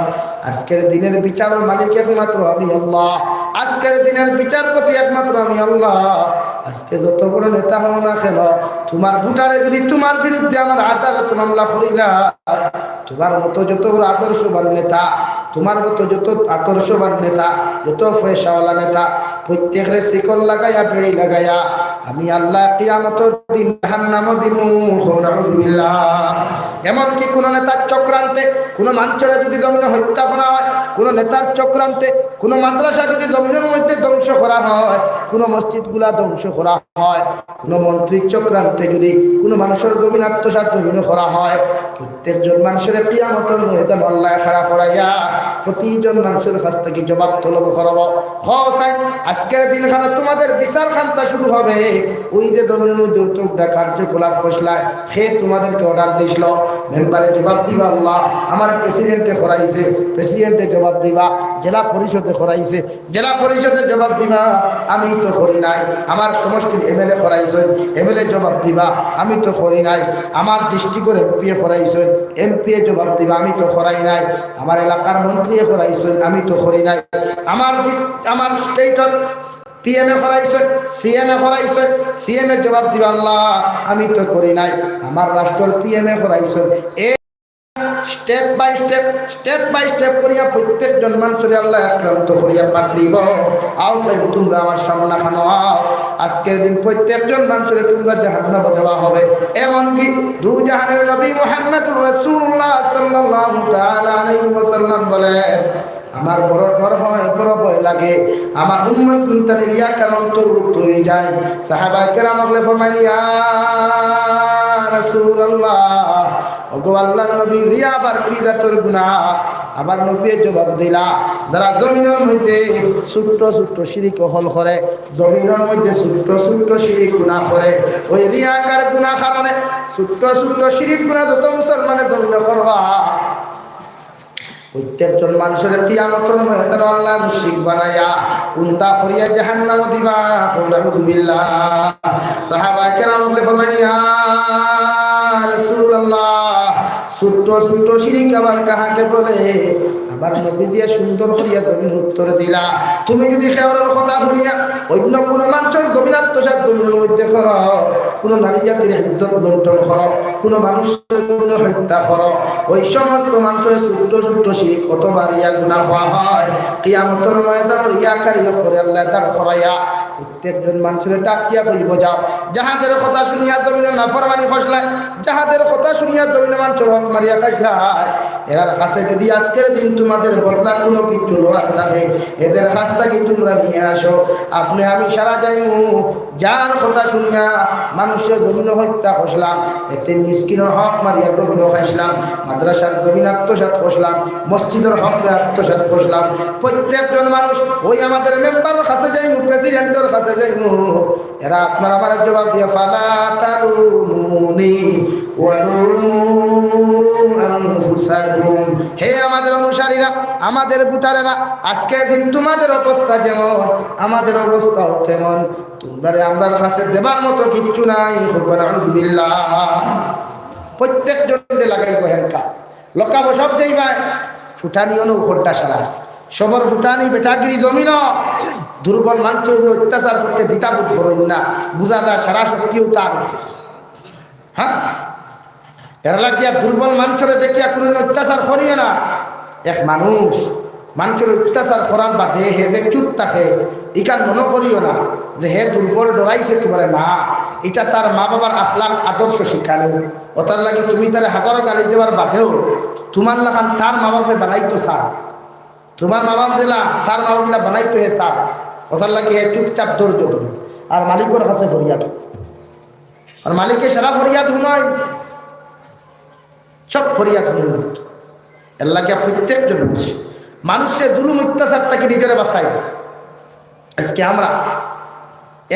আজকের দিনের বিচারর মালিক একমাত্র আমি আল্লাহ। আজকের দিনের বিচারপতি একমাত্র আমি আল্লাহ। আজকে যত বড় নেতা হও না কেন, তোমার ভোটারে যদি তোমার বিরুদ্ধে আমার আদালতে মামলা করি না, তোমার মতো যত বড় আদর্শবান নেতা, তোমার মতো যত আদর্শবান নেতা, যত পয়সাওয়ালা নেতা, প্রত্যেকরে শিকল লাগাইয়া, বেড়ি লাগাইয়া আমি আল্লাহ কিয়ামতর দিন জাহান্নামো দিমু। কও নাউজুবিল্লাহ। এমনকি কোনো নেতার চক্রান্তে কোনো মানুষরে যদি জমিনে হত্যা করা হয়, কোনো নেতার চক্রান্তে কোনো মাদ্রাসা যদি জমিনের মধ্যে ধ্বংস করা হয়, কোনো মসজিদগুলা ধ্বংস করা হয়, কোনো মন্ত্রীর চক্রান্তে যদি কোনো মানুষর জমিন আত্মসাৎ জমিন করা হয়, প্রত্যেকজন মানুষরে কিয়ামতর ময়দান আল্লাহ খাড়া করাইয়া প্রতিজন মানুষর কাছ থাকি জবাব তলব করব। কও চাই, আজকের দিন খানো তোমাদের বিচার খান্তা শুরু হবে। ওই যে জমিনের মধ্যে অতগুলা কার্যকলাপ ফসলায়, কে তোমাদেরকে অর্ডার দিছিল? মেম্বারে জবাব দিবা, আল্লাহ, আমার প্রেসিডেন্টে করাইছে। প্রেসিডেন্টে জবাব দিবা, জেলা পরিষদে করাইছে। জেলা পরিষদে জবাব দিবা, আমি তো করি নাই। আমার সমষ্টির এমএলএ করাইছইন, এমএলএ জবাব দিবা, আমি তো করি নাই। আমার ডিস্ট্রিক্টর এমপিয়ে করাইছইন, এমপিয়ে জবাব দিবা, আমি তো করাই নাই। আমার এলাকার মন্ত্রীয়ে করাইছইন, আমি তো করি নাই। আমার দি-, আমার স্টেটর পিএমএ করাইছইন, সিএমএ করাইছইন, সিএমএ জবাব দিবা, আল্লাহ, আমি তো করি নাই। আমার রাষ্ট্রর পিএমএ করাইছইন। এ step by step, step by step করিয়া প্রত্যেকজন মানুষরে আল্লাহ আক্রান্ত করিয়া পাকড়িব। আও সাহেব, তোমরা আমার সামনে খানো আও। আজকের দিন প্রত্যেকজন মানুষরে তোমরা জাহান্নামো দেওয়া হবে। এমনকি দু জাহানের নবী মুহাম্মদুর রাসূলুল্লাহ সাল্লাল্লাহু তাআলা আলাইহি ওয়াসাল্লাম বলেন, আমার বড় ডর হয়, বড় ভয় লাগে, আমার উম্মত গুনতানি রিয়াকার অন্তর্ভুক্ত হয়ে যায়। সাহাবায়ে কেরাম হকলে ফরমাইন, ইয়া রাসূলুল্লাহ, ওগো আল্লাহর নবী, রিয়া আবার কি জাতর গুনাহ? আবার নবীয়ে জবাব দিলা, যারা জমিনের মধ্যে ছোট্ট ছোট্ট শিরিক অকল করে, জমিনের মধ্যে ছোট্ট ছোট্ট শিরিক গুনাহ করে, ওই রিয়াকার গুনাহ কারণে ছোট্ট ছোট্ট শিরিক গুনাহ যত মুসলমানে জমিনে করবা, প্রত্যেকজন মানুষরে কিয়ামতর ময়দানে আল্লাহ মুশরিক বানাইয়া উল্টা করিয়া জাহান্নামো দিবা। কও নাউজুবিল্লাহ। সাহাবায়ে কেরাম হকলে ফরমাইন, ইয়া রাসূলুল্লাহ, ছোট্ট ছোট্ট শিরিক আবার কাহাকে বলে? আমার নবী দিয়া সুন্দর করিয়া জমিন উত্তর দিলা। তুমি যদি কেউর কথা শুনিয়া অন্য কোনো মানুষর জমিন আত্মসাৎ জমিনের মধ্যে করো, কোনো নারী জাতির ইজ্জত লুণ্ঠন করো, কোনো মানুষ কোনো হত্যা করো, ওই সমস্ত মানুষের ছোট্ট ছোট্ট শিরিক অথবা রিয়া গুনাহ কওয়া হয়। কিয়ামতর ময়দানে রিয়াকারি অকলরে আল্লাহ দাঁড় করাইয়া প্রত্যেকজন মানুষরে ডাক দিয়া কইব, যাও, যাহাদের কথা শুনিয়া জমিনে নাফরমানি করছলায়, যাহাদের কথা শুনিয়া জমিনে মানুষর হক মারিয়া খাইছলায়, এরার কাছে যদি আজকের দিন তোমাদের বদলা কোনো কিছু লওয়ার থাকে, এদের কাছ থাকি তোমরা নিয়ে আসো। আপনে আমি সারা যাইমু, যার কথা শুনিয়া মানুষরে জমিনে হত্যা করছলাম, এতিম মিসকিনর হক মারিয়া জমিনে খাইছলাম, মাদ্রাসার জমিন আত্মসাৎ করছলাম, মসজিদর হকরে আত্মসাৎ করছলাম। প্রত্যেকজন মানুষ ওই আমাদের মেম্বারর কাছে যাইমু, প্রেসিডেন্টর কাছে যাইমু, এরা আপনার আমার জবাব দিয়া, ফালা তালুমুনি ওয়ালুমু আনফুসাকুম। হে আমাদের অনুসারীরা, আমাদের ভোটারেরা, আজকের দিন তোমাদের অবস্থা যেমন, আমাদের অবস্থাও তেমন। তোমরারে আমরার কাছে দেবার মতো কিচ্ছু নাই। কও নাউজুবিল্লাহ। প্রত্যেকজনরে লাগাইব হেনকা। লকাবো সব যাইবায়, ফুটানিও নু খোড্ডা সারা। সবর ফুটানি বেটাগিরি জমিন। দুর্বল মানষর উপরে অত্যাচার করতে দ্বিধাবোধ করইন না। বুঝা যায় সারা শক্তিও তার উপরে। হ্যাঁ, এর লাগিয়া দুর্বল মানষরে দেখিয়া কুনুদিন অত্যাচার করিও না। এক মানুষ মানষর অত্যাচার করার বাদে হে যে চুপ থাকে, ইখান মনো করিও না যে হে দুর্বল, ডরাইছে তুমারে। না, ইটা তার মা বাবার আখলাক, আদর্শ শিক্ষা নেই। অতার লাগি তুমি তারে হাজারো গালি দেওয়ার বাদেও তুমার লাখান তার মা বাপরে বানাইতো চার। তুমার মা বাপ যেলা, তার মা বাপ যেলা বানাইতো হে চার। অতার লাগি হে চুপচাপ ধৈর্য ধরে আর মালিকর কাছে ফরিয়াদ। আর মালিকে সারা ফরিয়াদ হুনইন, সব ফরিয়াদ হুনইন মালিক। এর লাগিয়া প্রত্যেক জন মানুষ, মানুষে জুলুম অত্যাচার থাকি নিজরে বাঁচাই। আজকে আমরা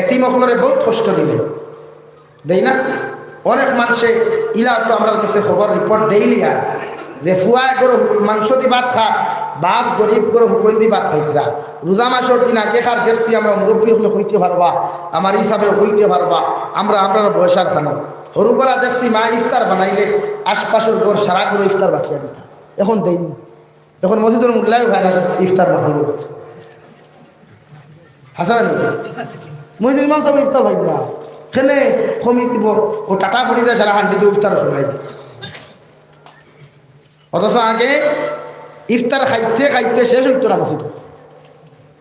এতিম অকলরে বহুত কষ্ট দিলে দেই না? অনেক মানষে ইলা তো আমরার গেছে খবর রিপোর্ট দেইলিয়া যে ফুয়া ঘরো মাংস দি ভাত খার, বাপ গরিব ঘরো হুকইন দি ভাত খাইতরা। রোজা মাসর দিন আগে খার দেখছি আমরা, মুরব্বি অকলে কইতে পারবা, আমার হিসাবে কইতে পারবা, আমরা আমরার বয়সর খানো হুরুগুলা দেখছি মা ইফতার বানাইলে আশপাশর ঘর সারা ঘরো ইফতার বাটিয়া দিতা। এখন দেইন, এখন মসজিদর মুল্লায়ও খায় না ইফতার বানাইলে। হাছা না নি? মসজিদর ইমাম সাব ইফতার পাইন না, কেনে কমি দিব, ও টাটা পড়ি দেয় সারা হান্ডি দিয়ে ইফতার শুনাই দেয়। অথচ আগে ইফতার খাইতে খাইতে শেষ অইতো না মসজিদো।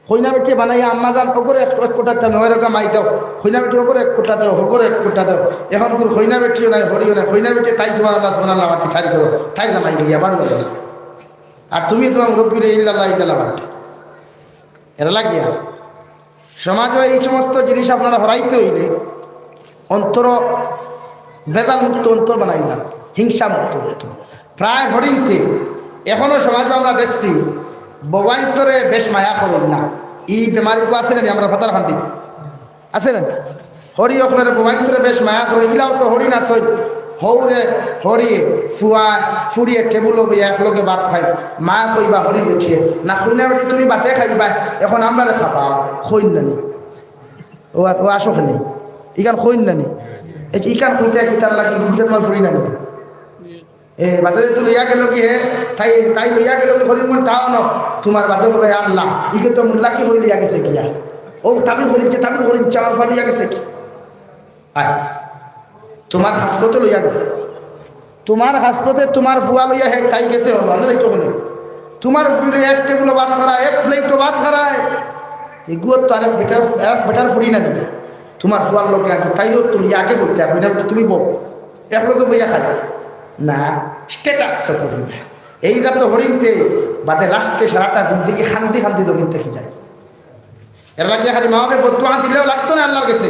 কইনা বেটিয়ে বানাইয়া আম্মা জান, ওগরে এক, এক কোটা দাও, নয় রকা মাই দাও, কইনা বেটি ওগরে এক কোটা দাও, ওগরে এক কোটা দাও। এখন কুনু কইনা বেটিও নাই, হরিও নাই, কইনা বেটিয়ে তাই সুবহানাল্লাহ, সুবহানাল্লাহ, আমার কি থারি করো, থারি না মাই লইয়া বাড়ি গেল। আর তুমি তুমার মুরব্বিরে ইল্লাল্লাহ, ইল্লাল্লাহ বাড়ি। এর লাগিয়া সমাজো এই সমস্ত জিনিস আপনারা হরাইতে অইলে অন্তর, বেজাল মুক্ত অন্তর বানাইলাম, হিংসা মুক্ত অন্তর। প্রায় হরিন্তে এখনো সমাজো আমরা দেখছি, বউয়াইন্তরে বেশ মায়া করইন না। ই বেমারিগু আছে না নি? আমরা ফাতার খান্দি আছে না নি? হরি অকলরে বউয়াইন্তরে বেশ মায়া করইন, ইলাও তো হরি না সই। হউরে হরিয়ে, ফুয়া ফুড়িয়ে টেবুলো বইয়া একলগে ভাত খায়। মা কইবা হরি বেটিয়ে, না কইনা বেটি তুমি ভাতে খাইবা, এখন আমরারে খাবা, কইন না নি? ও আর, ও আসো কেনে? ইখান কইন না নি? এই যে ইখান কইতে কিতার লাগি, গুগিতে তুমার ফুড়ি না নি? এ, বাদে যে তুই লইয়া গেল কি হে, তাই, তাই লইয়া গেল কি করিমগঞ্জ টাউনো, তুমার বাদে কইবা, "আল্লাহ, ইগে তো মুল্লা কি কই লইয়া গেছে গিয়া? ও তাবিজ করিচ্ছে, তাবিজ করিচ্ছে, আমার ফুয়া লইয়া গেছে কি?" আয়, তুমার হাসপাতে লইয়া গেছে, তুমার হাসপাতে তুমার ফুয়া লইয়া হে তাই গেছে হলো, আমরা দেখতে ওখানে। তুমার ফুড়ি লইয়া এক টেবুলো ভাত খারায়, এক প্লেটো ভাত খারায়, এগুলো তো আরেক বেটার, আরেক বেটার ফুড়ি না নি? তুমার ফুয়ার লগে আগে তাইলেও তুলিয়া আগে বইতে হবে না, তুমি বউ। একলগে বইয়া খাই না, স্ট্যাটাস তো বলবে। এই জাত হরিন্তে বাদে লাস্টে সারাটা জিন্দেগি খান্দি খান্দি জমিন থাকি যায়। এর লাগি খালি মা বাপে বদদোয়া দিলেও লাগতো না আল্লাহর গেছে।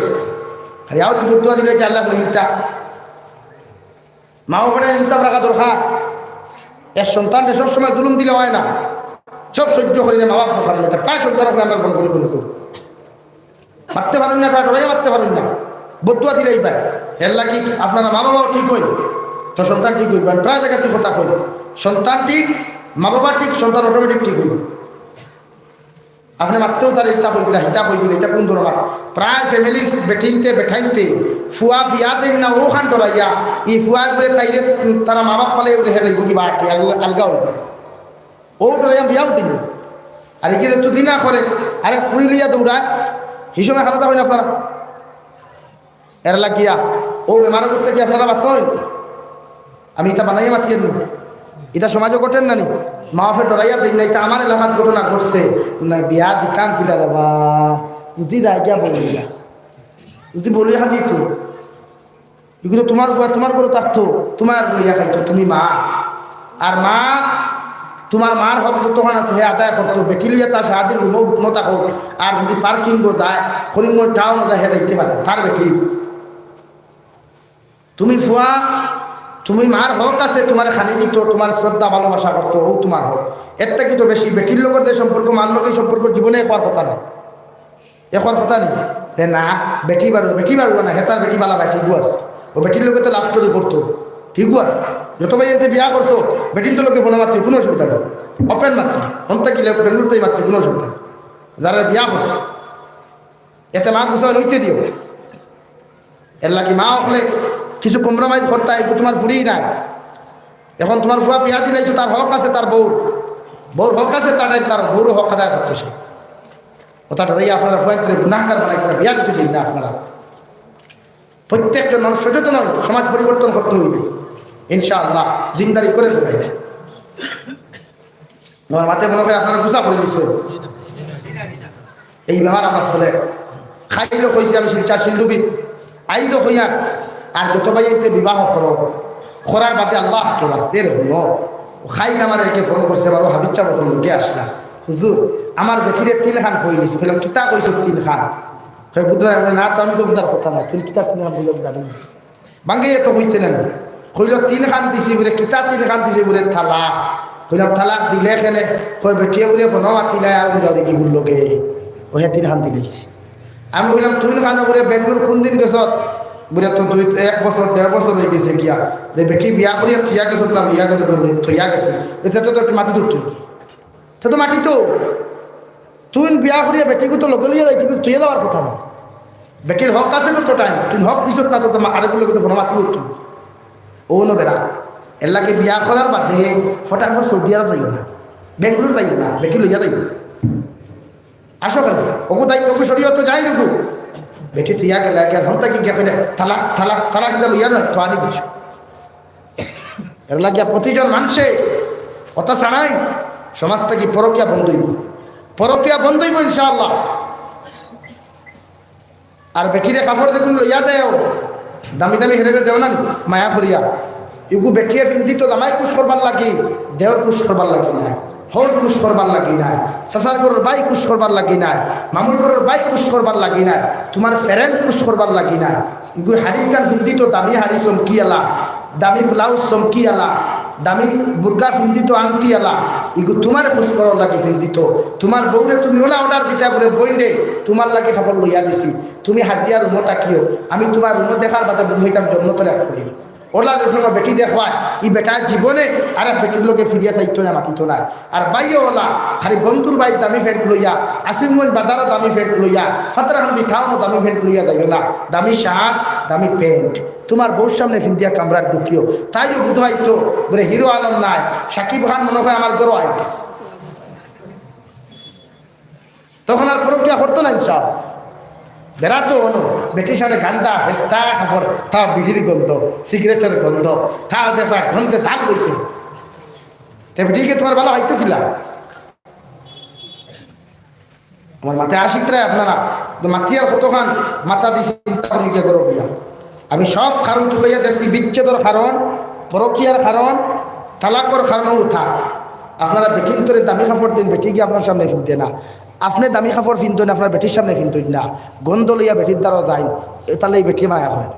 খালি আউজ বদদোয়া দিলে কি আল্লাহ হুনিতা? মা বাপরে ইনসাফ রাখা দরকার। এক সন্তানরে সবসময় জুলুম দিলে অয় না, সব সহ্য করিলে মা বাপ দরকার নেই। প্রায় সন্তান অকলে আমরা গ্রহণ করি কোনো কেউ মারতে পারইন না, প্রায় ডরাইয়া মারতে পারইন না, বদদোয়া দিলেই পায়। এর লাগি আপনারা মা বাবাও ঠিক অইন, তো সন্তান ঠিক অইবা। প্রায় জাগাত কথা কই, সন্তান ঠিক, মা বাবা ঠিক, সন্তান অটোমেটিক ঠিক অইব। আপনে মারতেও তারে ইতা কই দিলা, হিতা কই দিলা, ইতা কোন ধরনের মাত? প্রায় ফ্যামিলির বেটিন্তে বেটাইন্তে ফুয়া বিয়া দেইন না, অখান ডরাইয়া, ই ফুয়া বলে তাইরে তারা মা বাপ পালে বলে হেরাইব কিবা আলগা অইব। ও ডরাইয়া বিয়াও দিল। আর এগিয়ে তো দিনা করে, আরেক ফুড়ি লইয়া দৌড়ায়, হি সময় খাওয়া দাওয়া অইন আপনারা। এর লাগিয়া ও বেমারর করতে কি আপনারা বাঁচইন? আমি ইতা বানাইয়া মাতিয়ার নি, ইতা সমাজো ঘটের না নি? মা বাপে ডরাইয়া দেইন না, ইতা আমার এলাকাত ঘটনা ঘটছে। না, বিয়া দিতাম কিলা রে বা, যদি যায় গিয়া বলিয়া, যদি বলি খালি তো, এগুলো তুমার ফুয়া তুমার ঘরো থাকতো, তুমার লইয়া খাইতো, তুমি মা। আর মা, তুমার মার হক যতখান আছে, হে আদায় করতো। বেটি লইয়া তার শাদির রুমো হুকমো থাকো, আর যদি পার্কিংও যায়, করিমগঞ্জ টাউনো যায়, হে যাইতে পারে, তার বেটি। তুমি ফুয়া, তুমি মার হক আছে, তুমারে খানি দিতো, তুমার শ্রদ্ধা ভালোবাসা করতো, অউ তুমার হক। এর থাকি তো বেশি বেটির লগর যে সম্পর্ক, মার লগে সম্পর্ক জীবনে এক অওয়ার কথা নায়। এক অওয়ার কথা নি? এ না, বেটি বাড়ুয়া, বেটি বাড়ুয়া না, হেতার বেটি বালা বেটি গু আছে। ও বেটির লগে তো লাভ স্টোরি করতো, ঠিক আছে? যত ভাই এতে বিয়া করছো, বেটিন তো লগে ফোনে মাতিও, কোনো অসুবিধা নেই। ওপেন মাতিও, ফোন থাকিলে বেঙ্গলোর তাই মাতিও, কোনো অসুবিধা নেই। যারা বিয়া করছো, এতে মা গুছা অইতে দিও। এর লাগি মা অকলে কিছু কম্প্রোমাইজ করতা, একটু তুমার ফুড়ি নাই। এখন তুমার ফুয়া বিয়া দিলাইছো, তার হক আছে তার বউর। বউর হক আছে, তার, তার বউর হক আদায় করতো সে। ওটা ডরাইয়া আপনারা ফুয়াইন্তরে গুনাহগার বানাইতরা বিয়া দিতে দিন না আপনারা। প্রত্যেকজন মানুষ সচেতন হন, সমাজ পরিবর্তন করতে হইবে ইনশাআল্লাহ, দিনদারি করে করে। আমার মাতে মনে হয় আপনারা গুছা করে নিছে। এই ব্যবহার আমরা চলে। খাইলো কইছি আমি শিলচর শিলডুবি, আইজও কইয়ার, আর যত ভাই এতে বিবাহ করো, করার বাদে আল্লাহ কেউ আসতে রে হলো। খাইল আমার একে ফোন করছে, বারো হাবিব চাবো লোকে আসলা। "হুজুর, আমার বেটিরে তিন খান কই নিছি।" কইলাম, "কিতা কইছো তিন খান?" কই, "বুধবার।" আমি বলি, "না তো, আমি তো বুঝার কথা না, তুমি কিতা তিন খান বুঝার জানি না।" বাঙ্গে এত হইতে না। কইল, "তিন খান দিছি বুলে।" "কিতা তিন খান দিছি বুলে?" "তালাক।" কইলাম, "তালাক দিলে কেনে?" কই, "বেটিয়ে বুলে ফোনো মাতিলাই আর উড়াউড়ি কি বললো কে?" ওহে তিন খান দিলাইছি। আমি কইলাম, "তুই খানো বুলে বেঙ্গলোর কোন দিন গেছত?" বুলে, "তো দুই, এক বছর, দেড় বছর হয়ে গেছে গিয়া।" রে বেটি বিয়া করিয়া থইয়া গেছত না, বিয়া গেছে বুলে, থইয়া গেছে। এতে তো তোর মাটি ধরতে হইবে। তো তো মাটি তো, তুই বিয়া করিয়া বেটিকে তো লগে লইয়া যাইতে, কিন্তু তুই যাওয়ার কথা না। বেটির হক আছে তো তোর টাইম, তুই হক দিছত না তো তোমার আরেক লোকে তো ফোনো মাতিব তুই। ও নো বেড়া, এর লাগে বিয়া করার বাদে ফটাফট সৌদি আরব যাইও না, বেঙ্গলোর যাইও না, বেটি লইয়া যাইও। আসো কেন? ওগু দায়িত্ব, ওগু শরীয়ত তো যায় ওগু। বেটি তুই আগে লাগে, আর হন্তা কি গিয়া কইলে, "তালাক, তালাক, তালাক, এটা লইয়া নয়, তো আনি বুঝছো।" এর লাগিয়া প্রতিজন মানুষে কথা ছাড়াই সমাজ থাকি পরকিয়া বন্ধ হইব, পরকিয়া বন্ধ হইব ইনশাআল্লাহ। আর বেটিরে কাপড় দেখুন লইয়া দেও, দামি দামি হেরে দেও না, মায়া করিয়া। ইগু বেটিয়ে ফিন্দি তো জামাই খুশ করবার লাগি, দেওর খুশ করবার লাগি নাই, হৌর খুশ করবার লাগি নাই, চাচার ঘরর ভাই খুশ করবার লাগি নাই, মামুর ঘরর ভাই খুশ করবার লাগি নাই, তোমার ফ্রেন্ড খুশ করবার লাগি নাই। ইগু হাড়ি কান ফিন্দি তো দামি হাড়ি চমকি আলা, দামি ব্লাউজ চমকি আলা, দামি বুরকা ফিন্দি তো আংটি আলা। ইগু তোমার খুশ করার লাগি ফিন্দি তো। তোমার বউরে তুমি ওলা অর্ডার দিতা বুলে, "বইন রে, তোমার লাগি কাপড় লইয়া দিছি, তুমি হাজিয়া রুমো থাকিও, আমি তোমার রুমো দেখার বাদে বুঝ হইতাম জন্নতর এক ফুড়ি।" ওলা যে সময় বেটি দেখবায়, ই বেটা জীবনে আর এক বেটির লগে ফিরিয়া চাইতো না, মাতিতো না। আর ভাইও ওলা, খালি বন্ধুর ভাই দামি প্যান্ট লইয়া, আসিমগঞ্জ বাজারও দামি প্যান্ট লইয়া, ফাতরাকান্দি টাউনও দামি প্যান্ট লইয়া যাইও না, দামি শার্ট, দামি প্যান্ট। তোমার বউর সামনে ফিন্দিয়া কামরাত ঢুকিও, তাইও বুঝ হইতো, বুলে, "হিরো আলম নাই, সাকিব খান মনে হয় আমার ঘরও আই গেছে।" তখন আর পরকিয়া করতো না ইনশাআল্লাহ। বেড়াতো অনো, বেটির সামনে গান্দা, হেস্তা কাপড়, তা বিড়ির গন্ধ, সিগারেটের গন্ধ, তা দেখবা গন্ধে দাগ বইতে। তে বেটিকে তোমার ভালা হইতো কিলা? আমার মাথায় আসিত্রায় আপনারা, তো মাতিয়ার কতখান মাথা দিয়ে চিন্তা করি গিয়া করো বিয়া। আমি সব কারণ তুকাইয়া দেখছি, বিচ্ছেদর কারণ, পরকিয়ার কারণ, তালাকর কারণও উঠা। আপনারা বেটিন্তরে দামি কাপড় দিন, বেটি গিয়া আপনার সামনে ফিনতে না। আপনে দামি কাপড় ফিনতইন, আপনার বেটির সামনে ফিনতইন না। গন্ধ লইয়া বেটির দ্বারো যাইন, এতালে এই বেটি মায়া করেন।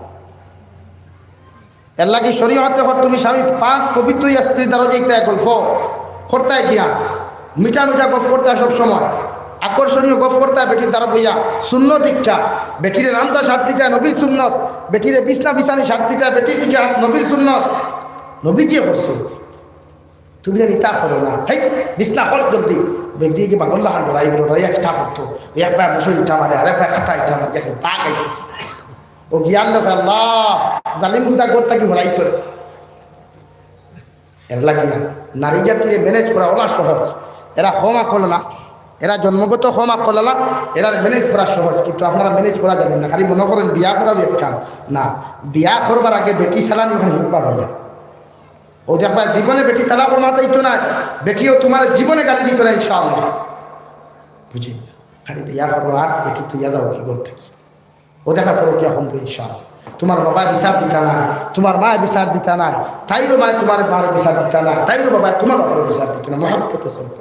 এর লাগি শরীয়তে কর তুমি স্বামী পাক পবিত্র ইয়া স্ত্রীর দ্বারো যাইতে গল্প করতায় গিয়া, মিঠা মিঠা গপ করতায় সব সময়, আকর্ষণীয় গপ করতায় বেটির দ্বারো বইয়া। সুন্নত ইচ্ছা, বেটিরে রান্দা সাথ দিতায় নবীর সুন্নত, বেটিরে বিছনা বিছানি সাথ দিতায় বেটির গিয়া নবীর সুন্নত। নবীজিয়ে করছে, তুমি যেন ইতা করো না। হেই, বিছনা কর জলদি। বেটি কি বাগল্লা হান ডরাই বেরো, ডরাইয়া কিতা করতো? ওই এক পায়ে মশারি ইটা মারে, আর এক পায়ে খাতা ইটা মারে, দেখো, তা গাইতেছে। ও গিয়ার লোক, আল্লাহ, জালিম গুদা ঘর থাকি হরাইছরে। এর লাগিয়া নারী জাতিরে ম্যানেজ করা ওলা সহজ। এরা কম আকল না, এরা জন্মগত কম আকল না, এরা ম্যানেজ করা সহজ। কিন্তু আপনারা ম্যানেজ করা জানেন না, খালি মনে করেন বিয়া করাও একখান। না, বিয়া করবার আগে বেটি চালানি ওখানে হিকবা হয় না। ও দেখবা, জীবনে বেটি তালাকর মাত আইতো না, বেটিও তোমার জীবনে গালি দিত না ইনশাআল্লাহ। বুঝি? খালি বিয়া করো আর বেটি তুইয়া দাও কি করতে কি? ও দেখা পরকিয়া কমবো ইনশাআল্লাহ। তোমার বাবায় বিচার দিতা না, তোমার মায় বিচার দিতা না, তাইরও মায় তোমার মার বিচার দিতা না, তাইরও বাবায় তোমার বাপরে বিচার দিত না, মহাব্বতে চলবো।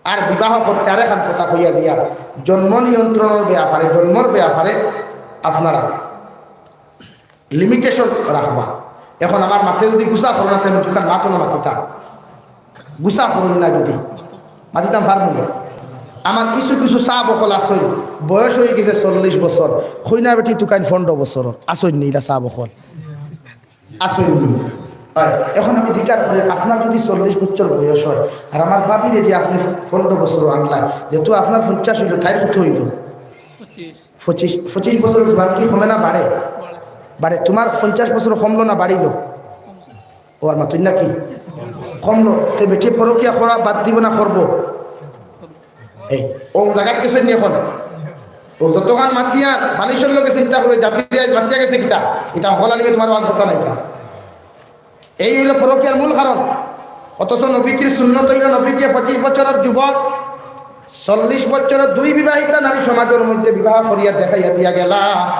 আর বিবাহ করতে আরেকখান কথা কইয়া দিয়া, জন্ম নিয়ন্ত্রণর ব্যাপারে, জন্মর ব্যাপারে আপনারা লিমিটেশন রাখবা। এখন আমার মাতে যদি গুছা করো না, তে আমি দুখান মাতও না মাতিতাম। গুছা করইন না যদি, মাতিতাম পারমু না। আমার কিছু কিছু সাব অকল আছইন, বয়স হয়ে গেছে চল্লিশ বছর, কইনা বেটি তুকাইন পনেরো বছর, আছইন নি ইলা সাব অকল? আছইন নি? হয়, এখন আমি জিকার করি, আপনার যদি চল্লিশ বছর বয়স হয়, আর আমার ভাবিরে যে আপনে পনেরো বছর আনলা, যেহেতু আপনার পঞ্চাশ হইল, তাইর কত হইল? পঁচিশ। পঁচিশ, পঁচিশ বছর জোয়ান কি কমে না বাড়ে? বাড়ে। বাড়ে। তোমার পঞ্চাশ বছর কমলো না বাড়িল? কমছে। ও আর মাতুন নাকি? কমলো। তে বেটি পরকিয়া করা বাদ দিবো না করবো? এই, ও জাগাত গেছে নি এখন? ও যতক্ষণ মাতিয়ার বালিশর লগে চিন্তা করে, জাপিরে আইজ মাতিয়া গেছে কিতা? ইতা হকল আলিমে তুমার ওয়াজ করতা নাইকা। এই অইলো পরকিয়ার মূল কারণ। অথচ নবীজির সুন্নত অইলো, নবীজি পঁচিশ বছরর যুবক, চল্লিশ বছরর দুই বিবাহিতা নারী সমাজর মধ্যে বিবাহ করিয়া দেখাইয়া দিয়া গেলা,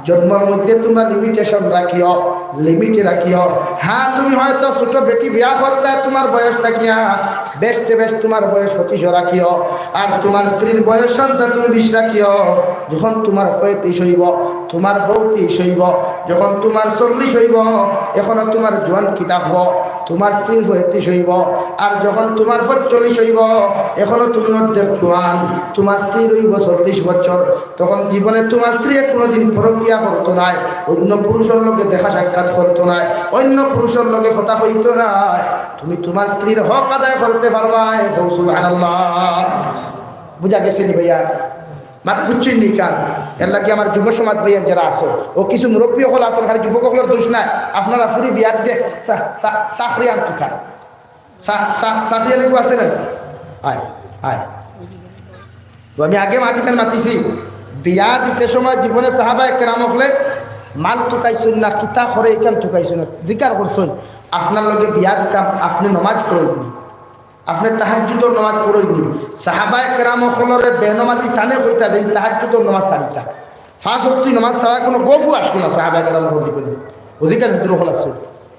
জন্মর মধ্যে তুমরা limitation রাখিও, limit রাখিও। হ্যাঁ, তুমি হয়তো ছোট বেটি বিয়া করতায় তুমার বয়স থাকিয়া, বেচতে বেচ তুমার বয়স পঁচিশ রাখিও, আর তুমার স্ত্রীর বয়স সন্তান তুমি বিশ রাখিও। যখন তুমার পঁয়ত্রিশ অইবো, তুমার বউ ত্রিশ অইবো, যখন তুমার চল্লিশ অইবো, এখনো তুমার জোয়ান কি থাকবো, তুমার স্ত্রীর পঁয়ত্রিশ অইবো, আর যখন তুমার পঁয়তাল্লিশ অইবো, এখনো তুমি অর্ধেক জোয়ান, তুমার স্ত্রীর অইবো চল্লিশ বছর, তখন জীবনে তুমার স্ত্রী কোনোদিন পরকিয়া করতো নায়, অন্য পুরুষর লগে দেখা সাক্ষাৎ করতো নায়, অন্য পুরুষর লগে কথা কইতো নায়। তুমি তুমার স্ত্রীর হক আদায় করতে পারবায়। কও সুবহানাল্লাহ। বুঝা গেছে নি ভাইয়া? মাত বুঝছইন নি কান? এর লাগি আমার যুব সমাজ ভাইয়াইন যেরা আছো, ও কিছু মুরব্বি অকল আছইন, খালি যুবক অকলর দোষ নায়। আপনারা ফুরি বিয়া দিতে সা-, সা-, চাকরি আনতো খায়। সা-, সা-, চাকরি আনি আছে না? আয়, আয়। তো আমি আগে মাতিখান মাতিছি, বিয়া দিতে সময় জীবনে সাহাবায়ে কেরাম অকলে মাল তুকাইছইন না, কিতা করে ইখান তুকাইছইন না, জিকার করছইন। আপনার লগে বিয়া দিতাম, আপনে নমাজ পড়ইন নি, আপনে তাহাজ্জুদর নমাজ পড়ইন নি। সাহাবায়ে কেরাম অকলরে বেনমাজি তানে কইতা দেইন, তাহাজ্জুদর নমাজ ছাড়িতা। পাঁচ ওয়াক্ত নমাজ ছাড়া কোনো গফও আসলো না সাহাবায়ে কেরাম অকলর জীবনে। অধিকার ভিতরে অকল আছে।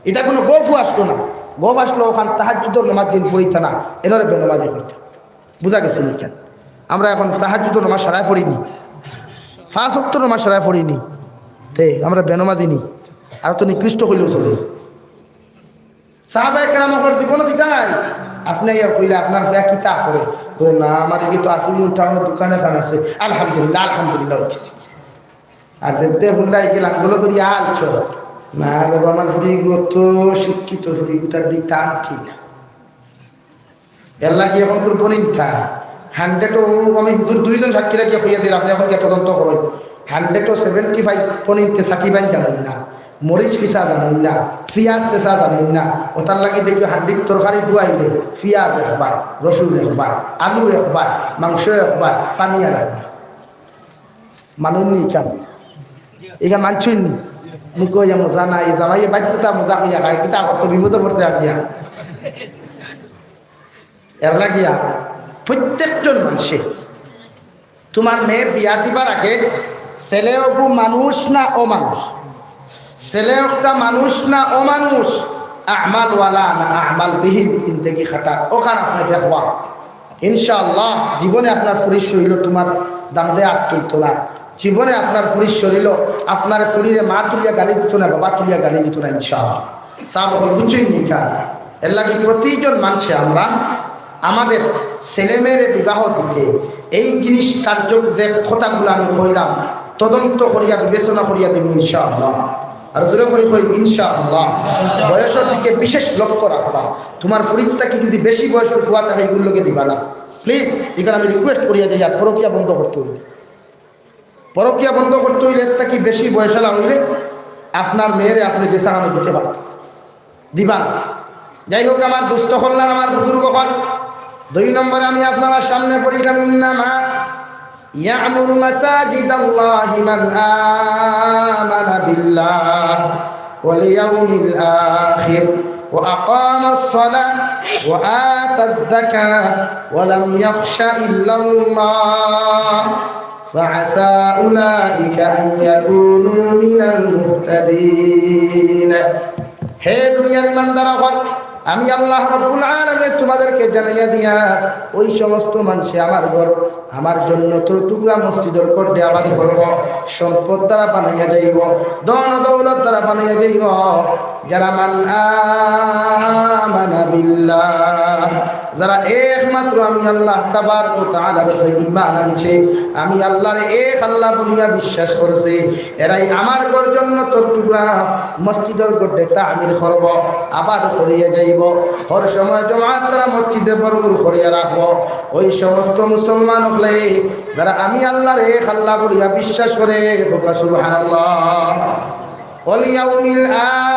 ইটা কোনো গফও আসলো না। গফ আসলো অখান তাহাজ্জুদর নমাজ যেইন পড়িতা না, এনরে বেনমাজি কইতা। বুঝা গেছে নি কান? আমরা এখন তাহাজ্জুদর নমাজ সারায় পড়ি নি, পাঁচ ওয়াক্ত নমাজ সারায় পড়ি নি, তে আমরা বেনমাজি নি, আর তো নিকৃষ্ট কইলেও চলে। সাহাবায়ে কেরাম অকলর জীবনে দিতা নাই। আপনে ইয়া কইলে আপনার ফেয়া কিতা করে? কয়, "না, আমার এগিয়ে তো আসিম টাউনের দোকান এখান আছে, আলহামদুলিল্লাহ, আলহামদুলিল্লাহ অই গেছে।" আর যেতে হুল্লা এগিয়ে লাঙ্গল ধরিয়া আলছো, "না রে বা, আমার ফুড়ি গো তো শিক্ষিত ফুড়ি গো, তার দিতাম কি না?" এর লাগি এখন তোর পনিরটা hundred ও আমি হুজুর দুইজন সাক্ষী রাখিয়া কইয়া দিলাম, আপনে এখন কত দন্ত করইন। Hundred ও seventy five পনিরতে ষাটি বাইন জানইন না, মরিচ পিসা জানইন না, পিয়াজ চেঁচা জানইন না। ওটার লাগি দেখি হান্ডির তরকারি বুয়াইলে পিয়াজ একবার, রসুন একবার, আলু একবার, মাংস একবার, পানি আর একবার। মানুষ নি কেন? এখানে মানছইন নি? মুখে ইয়া মজা নাই, জামাইয়ে বাধ্যতা মজা হইয়া খায়, কিতা করতো বিপদে পড়ছে আপিয়া। এর লাগিয়া প্রত্যেকজন মানুষে, তুমার মেয়ে বিয়া দিবার আগে ছেলে অগু মানুষ না অমানুষ, ছেলে একটা মানুষ না অমানুষ, আমালওয়ালা না আমালবিহীন জিন্দেগি খাটার, ওখান আপনে দেখবা। ইনশাআল্লাহ, জীবনে আপনার ফুরির শরীরও তুমার দাম দিয়ে আত তুলতো না। জীবনে আপনার ফুরির শরীরও আপনার ফুরিরে মা তুলিয়া গালি দিত না, বাবা তুলিয়া গালি দিত না, ইনশাআল্লাহ। সাব অকল বুঝছইন নি কান? এর লাগি প্রতিজন মানুষে আমরা আমাদের ছেলেমেয়েরে বিবাহ দিতে এই জিনিস তার যোগ যে কথাগুলো আমি কইলাম, তদন্ত করিয়া বিবেচনা করিয়া দিব ইনশাআল্লাহ। আর জোরে করি কই ইনশাআল্লাহ। বয়সের দিকে বিশেষ লক্ষ্য রাখবা। তুমার ফুরির থাকি যদি বেশি বয়সের ফুয়া থাকে, এগুলোকে দিবা না, প্লিজ। এখানে আমি রিকোয়েস্ট করিয়া যাই, আর পরকিয়া বন্ধ করতে হইবে। পরকিয়া বন্ধ করতে হইলে, এর থাকি বেশি বয়সআলা হইলে আপনার মেয়েরে আপনে যে চাহানো দিতে পারতেন, দিবা না। যাই হোক, আমার দোস্ত অকল আর আমার বুজুর্গ অকল, দুই নম্বরে আমি আপনারার সামনে পড়ছিলাম, إنما يعمر مساجد الله من آمن بالله واليوم الآخر وأقام الصلاة وآتى الزكاة ولم يخش إلا الله فعسى أولئك أن يكونوا من المهتدين। হে দুনিয়ার ইমানদার অকল, আমি আল্লাহ রাব্বুল আলামিন তোমাদেরকে জানাইয়া দিয়ার, ওই সমস্ত মানুষে আমার ঘর, আমার জন্নতর টুকরা মসজিদর ঘর দিয়া আবাদ করব, সম্পদ দ্বারা বানাইয়া যাইব, ধন দৌলত দ্বারা বানাইয়া যাইব, যারা মান আমানা বিল্লাহ, যারা একমাত্র আমি আল্লাহ তাবারক ওয়া তাআলার উপরে ঈমান আনছে, আমি আল্লাহর এক আল্লাহ বলিয়া বিশ্বাস করছে, এরাই আমার ঘর জন্নতর টুকরা মসজিদর ঘর দিয়া তামির করব, আবাদ করিয়া যাইব। হর সময় জমাত তারা মসজিদে ভরপুর করিয়া রাখব। ওই সমস্ত মুসলমান অকলে যারা আমি আল্লাহর এক আল্লাহ বলিয়া বিশ্বাস করে, কউক্কা সুবহানাল্লাহ। ওয়াল ইয়াউমিল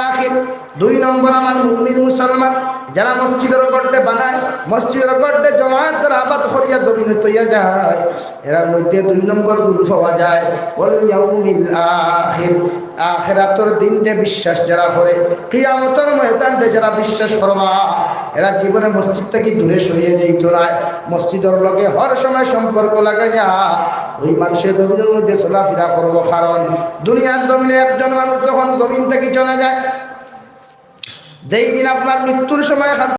আখির। দুই নম্বর, আমার মুমিন মুসলমান যারা মসজিদর গর্দে বানায়, মসজিদর গর্দে জমায়েতর আবাদ করিয়া জমিনো থইয়া যায়, এরার মধ্যে দুই নম্বর গুণ পাওয়া যায়, ওয়াল ইয়াউমিল আখির। আখেরাতর দিনরে বিশ্বাস যারা করে, কিয়ামতর ময়দানরে যারা বিশ্বাস করবা, এরা জীবনে মসজিদ থাকি দূরে সরিয়া যাইতো নায়। মসজিদর লগে হর সময় সম্পর্ক লাগাইয়া ওই মানষে জমিনর মধ্যে চলাফিরা করবো। কারণ দুনিয়ার জমিনে একজন মানুষ যখন জমিন থাকি চলে যায়, যেই দিন আপনার মৃত্যুর সময়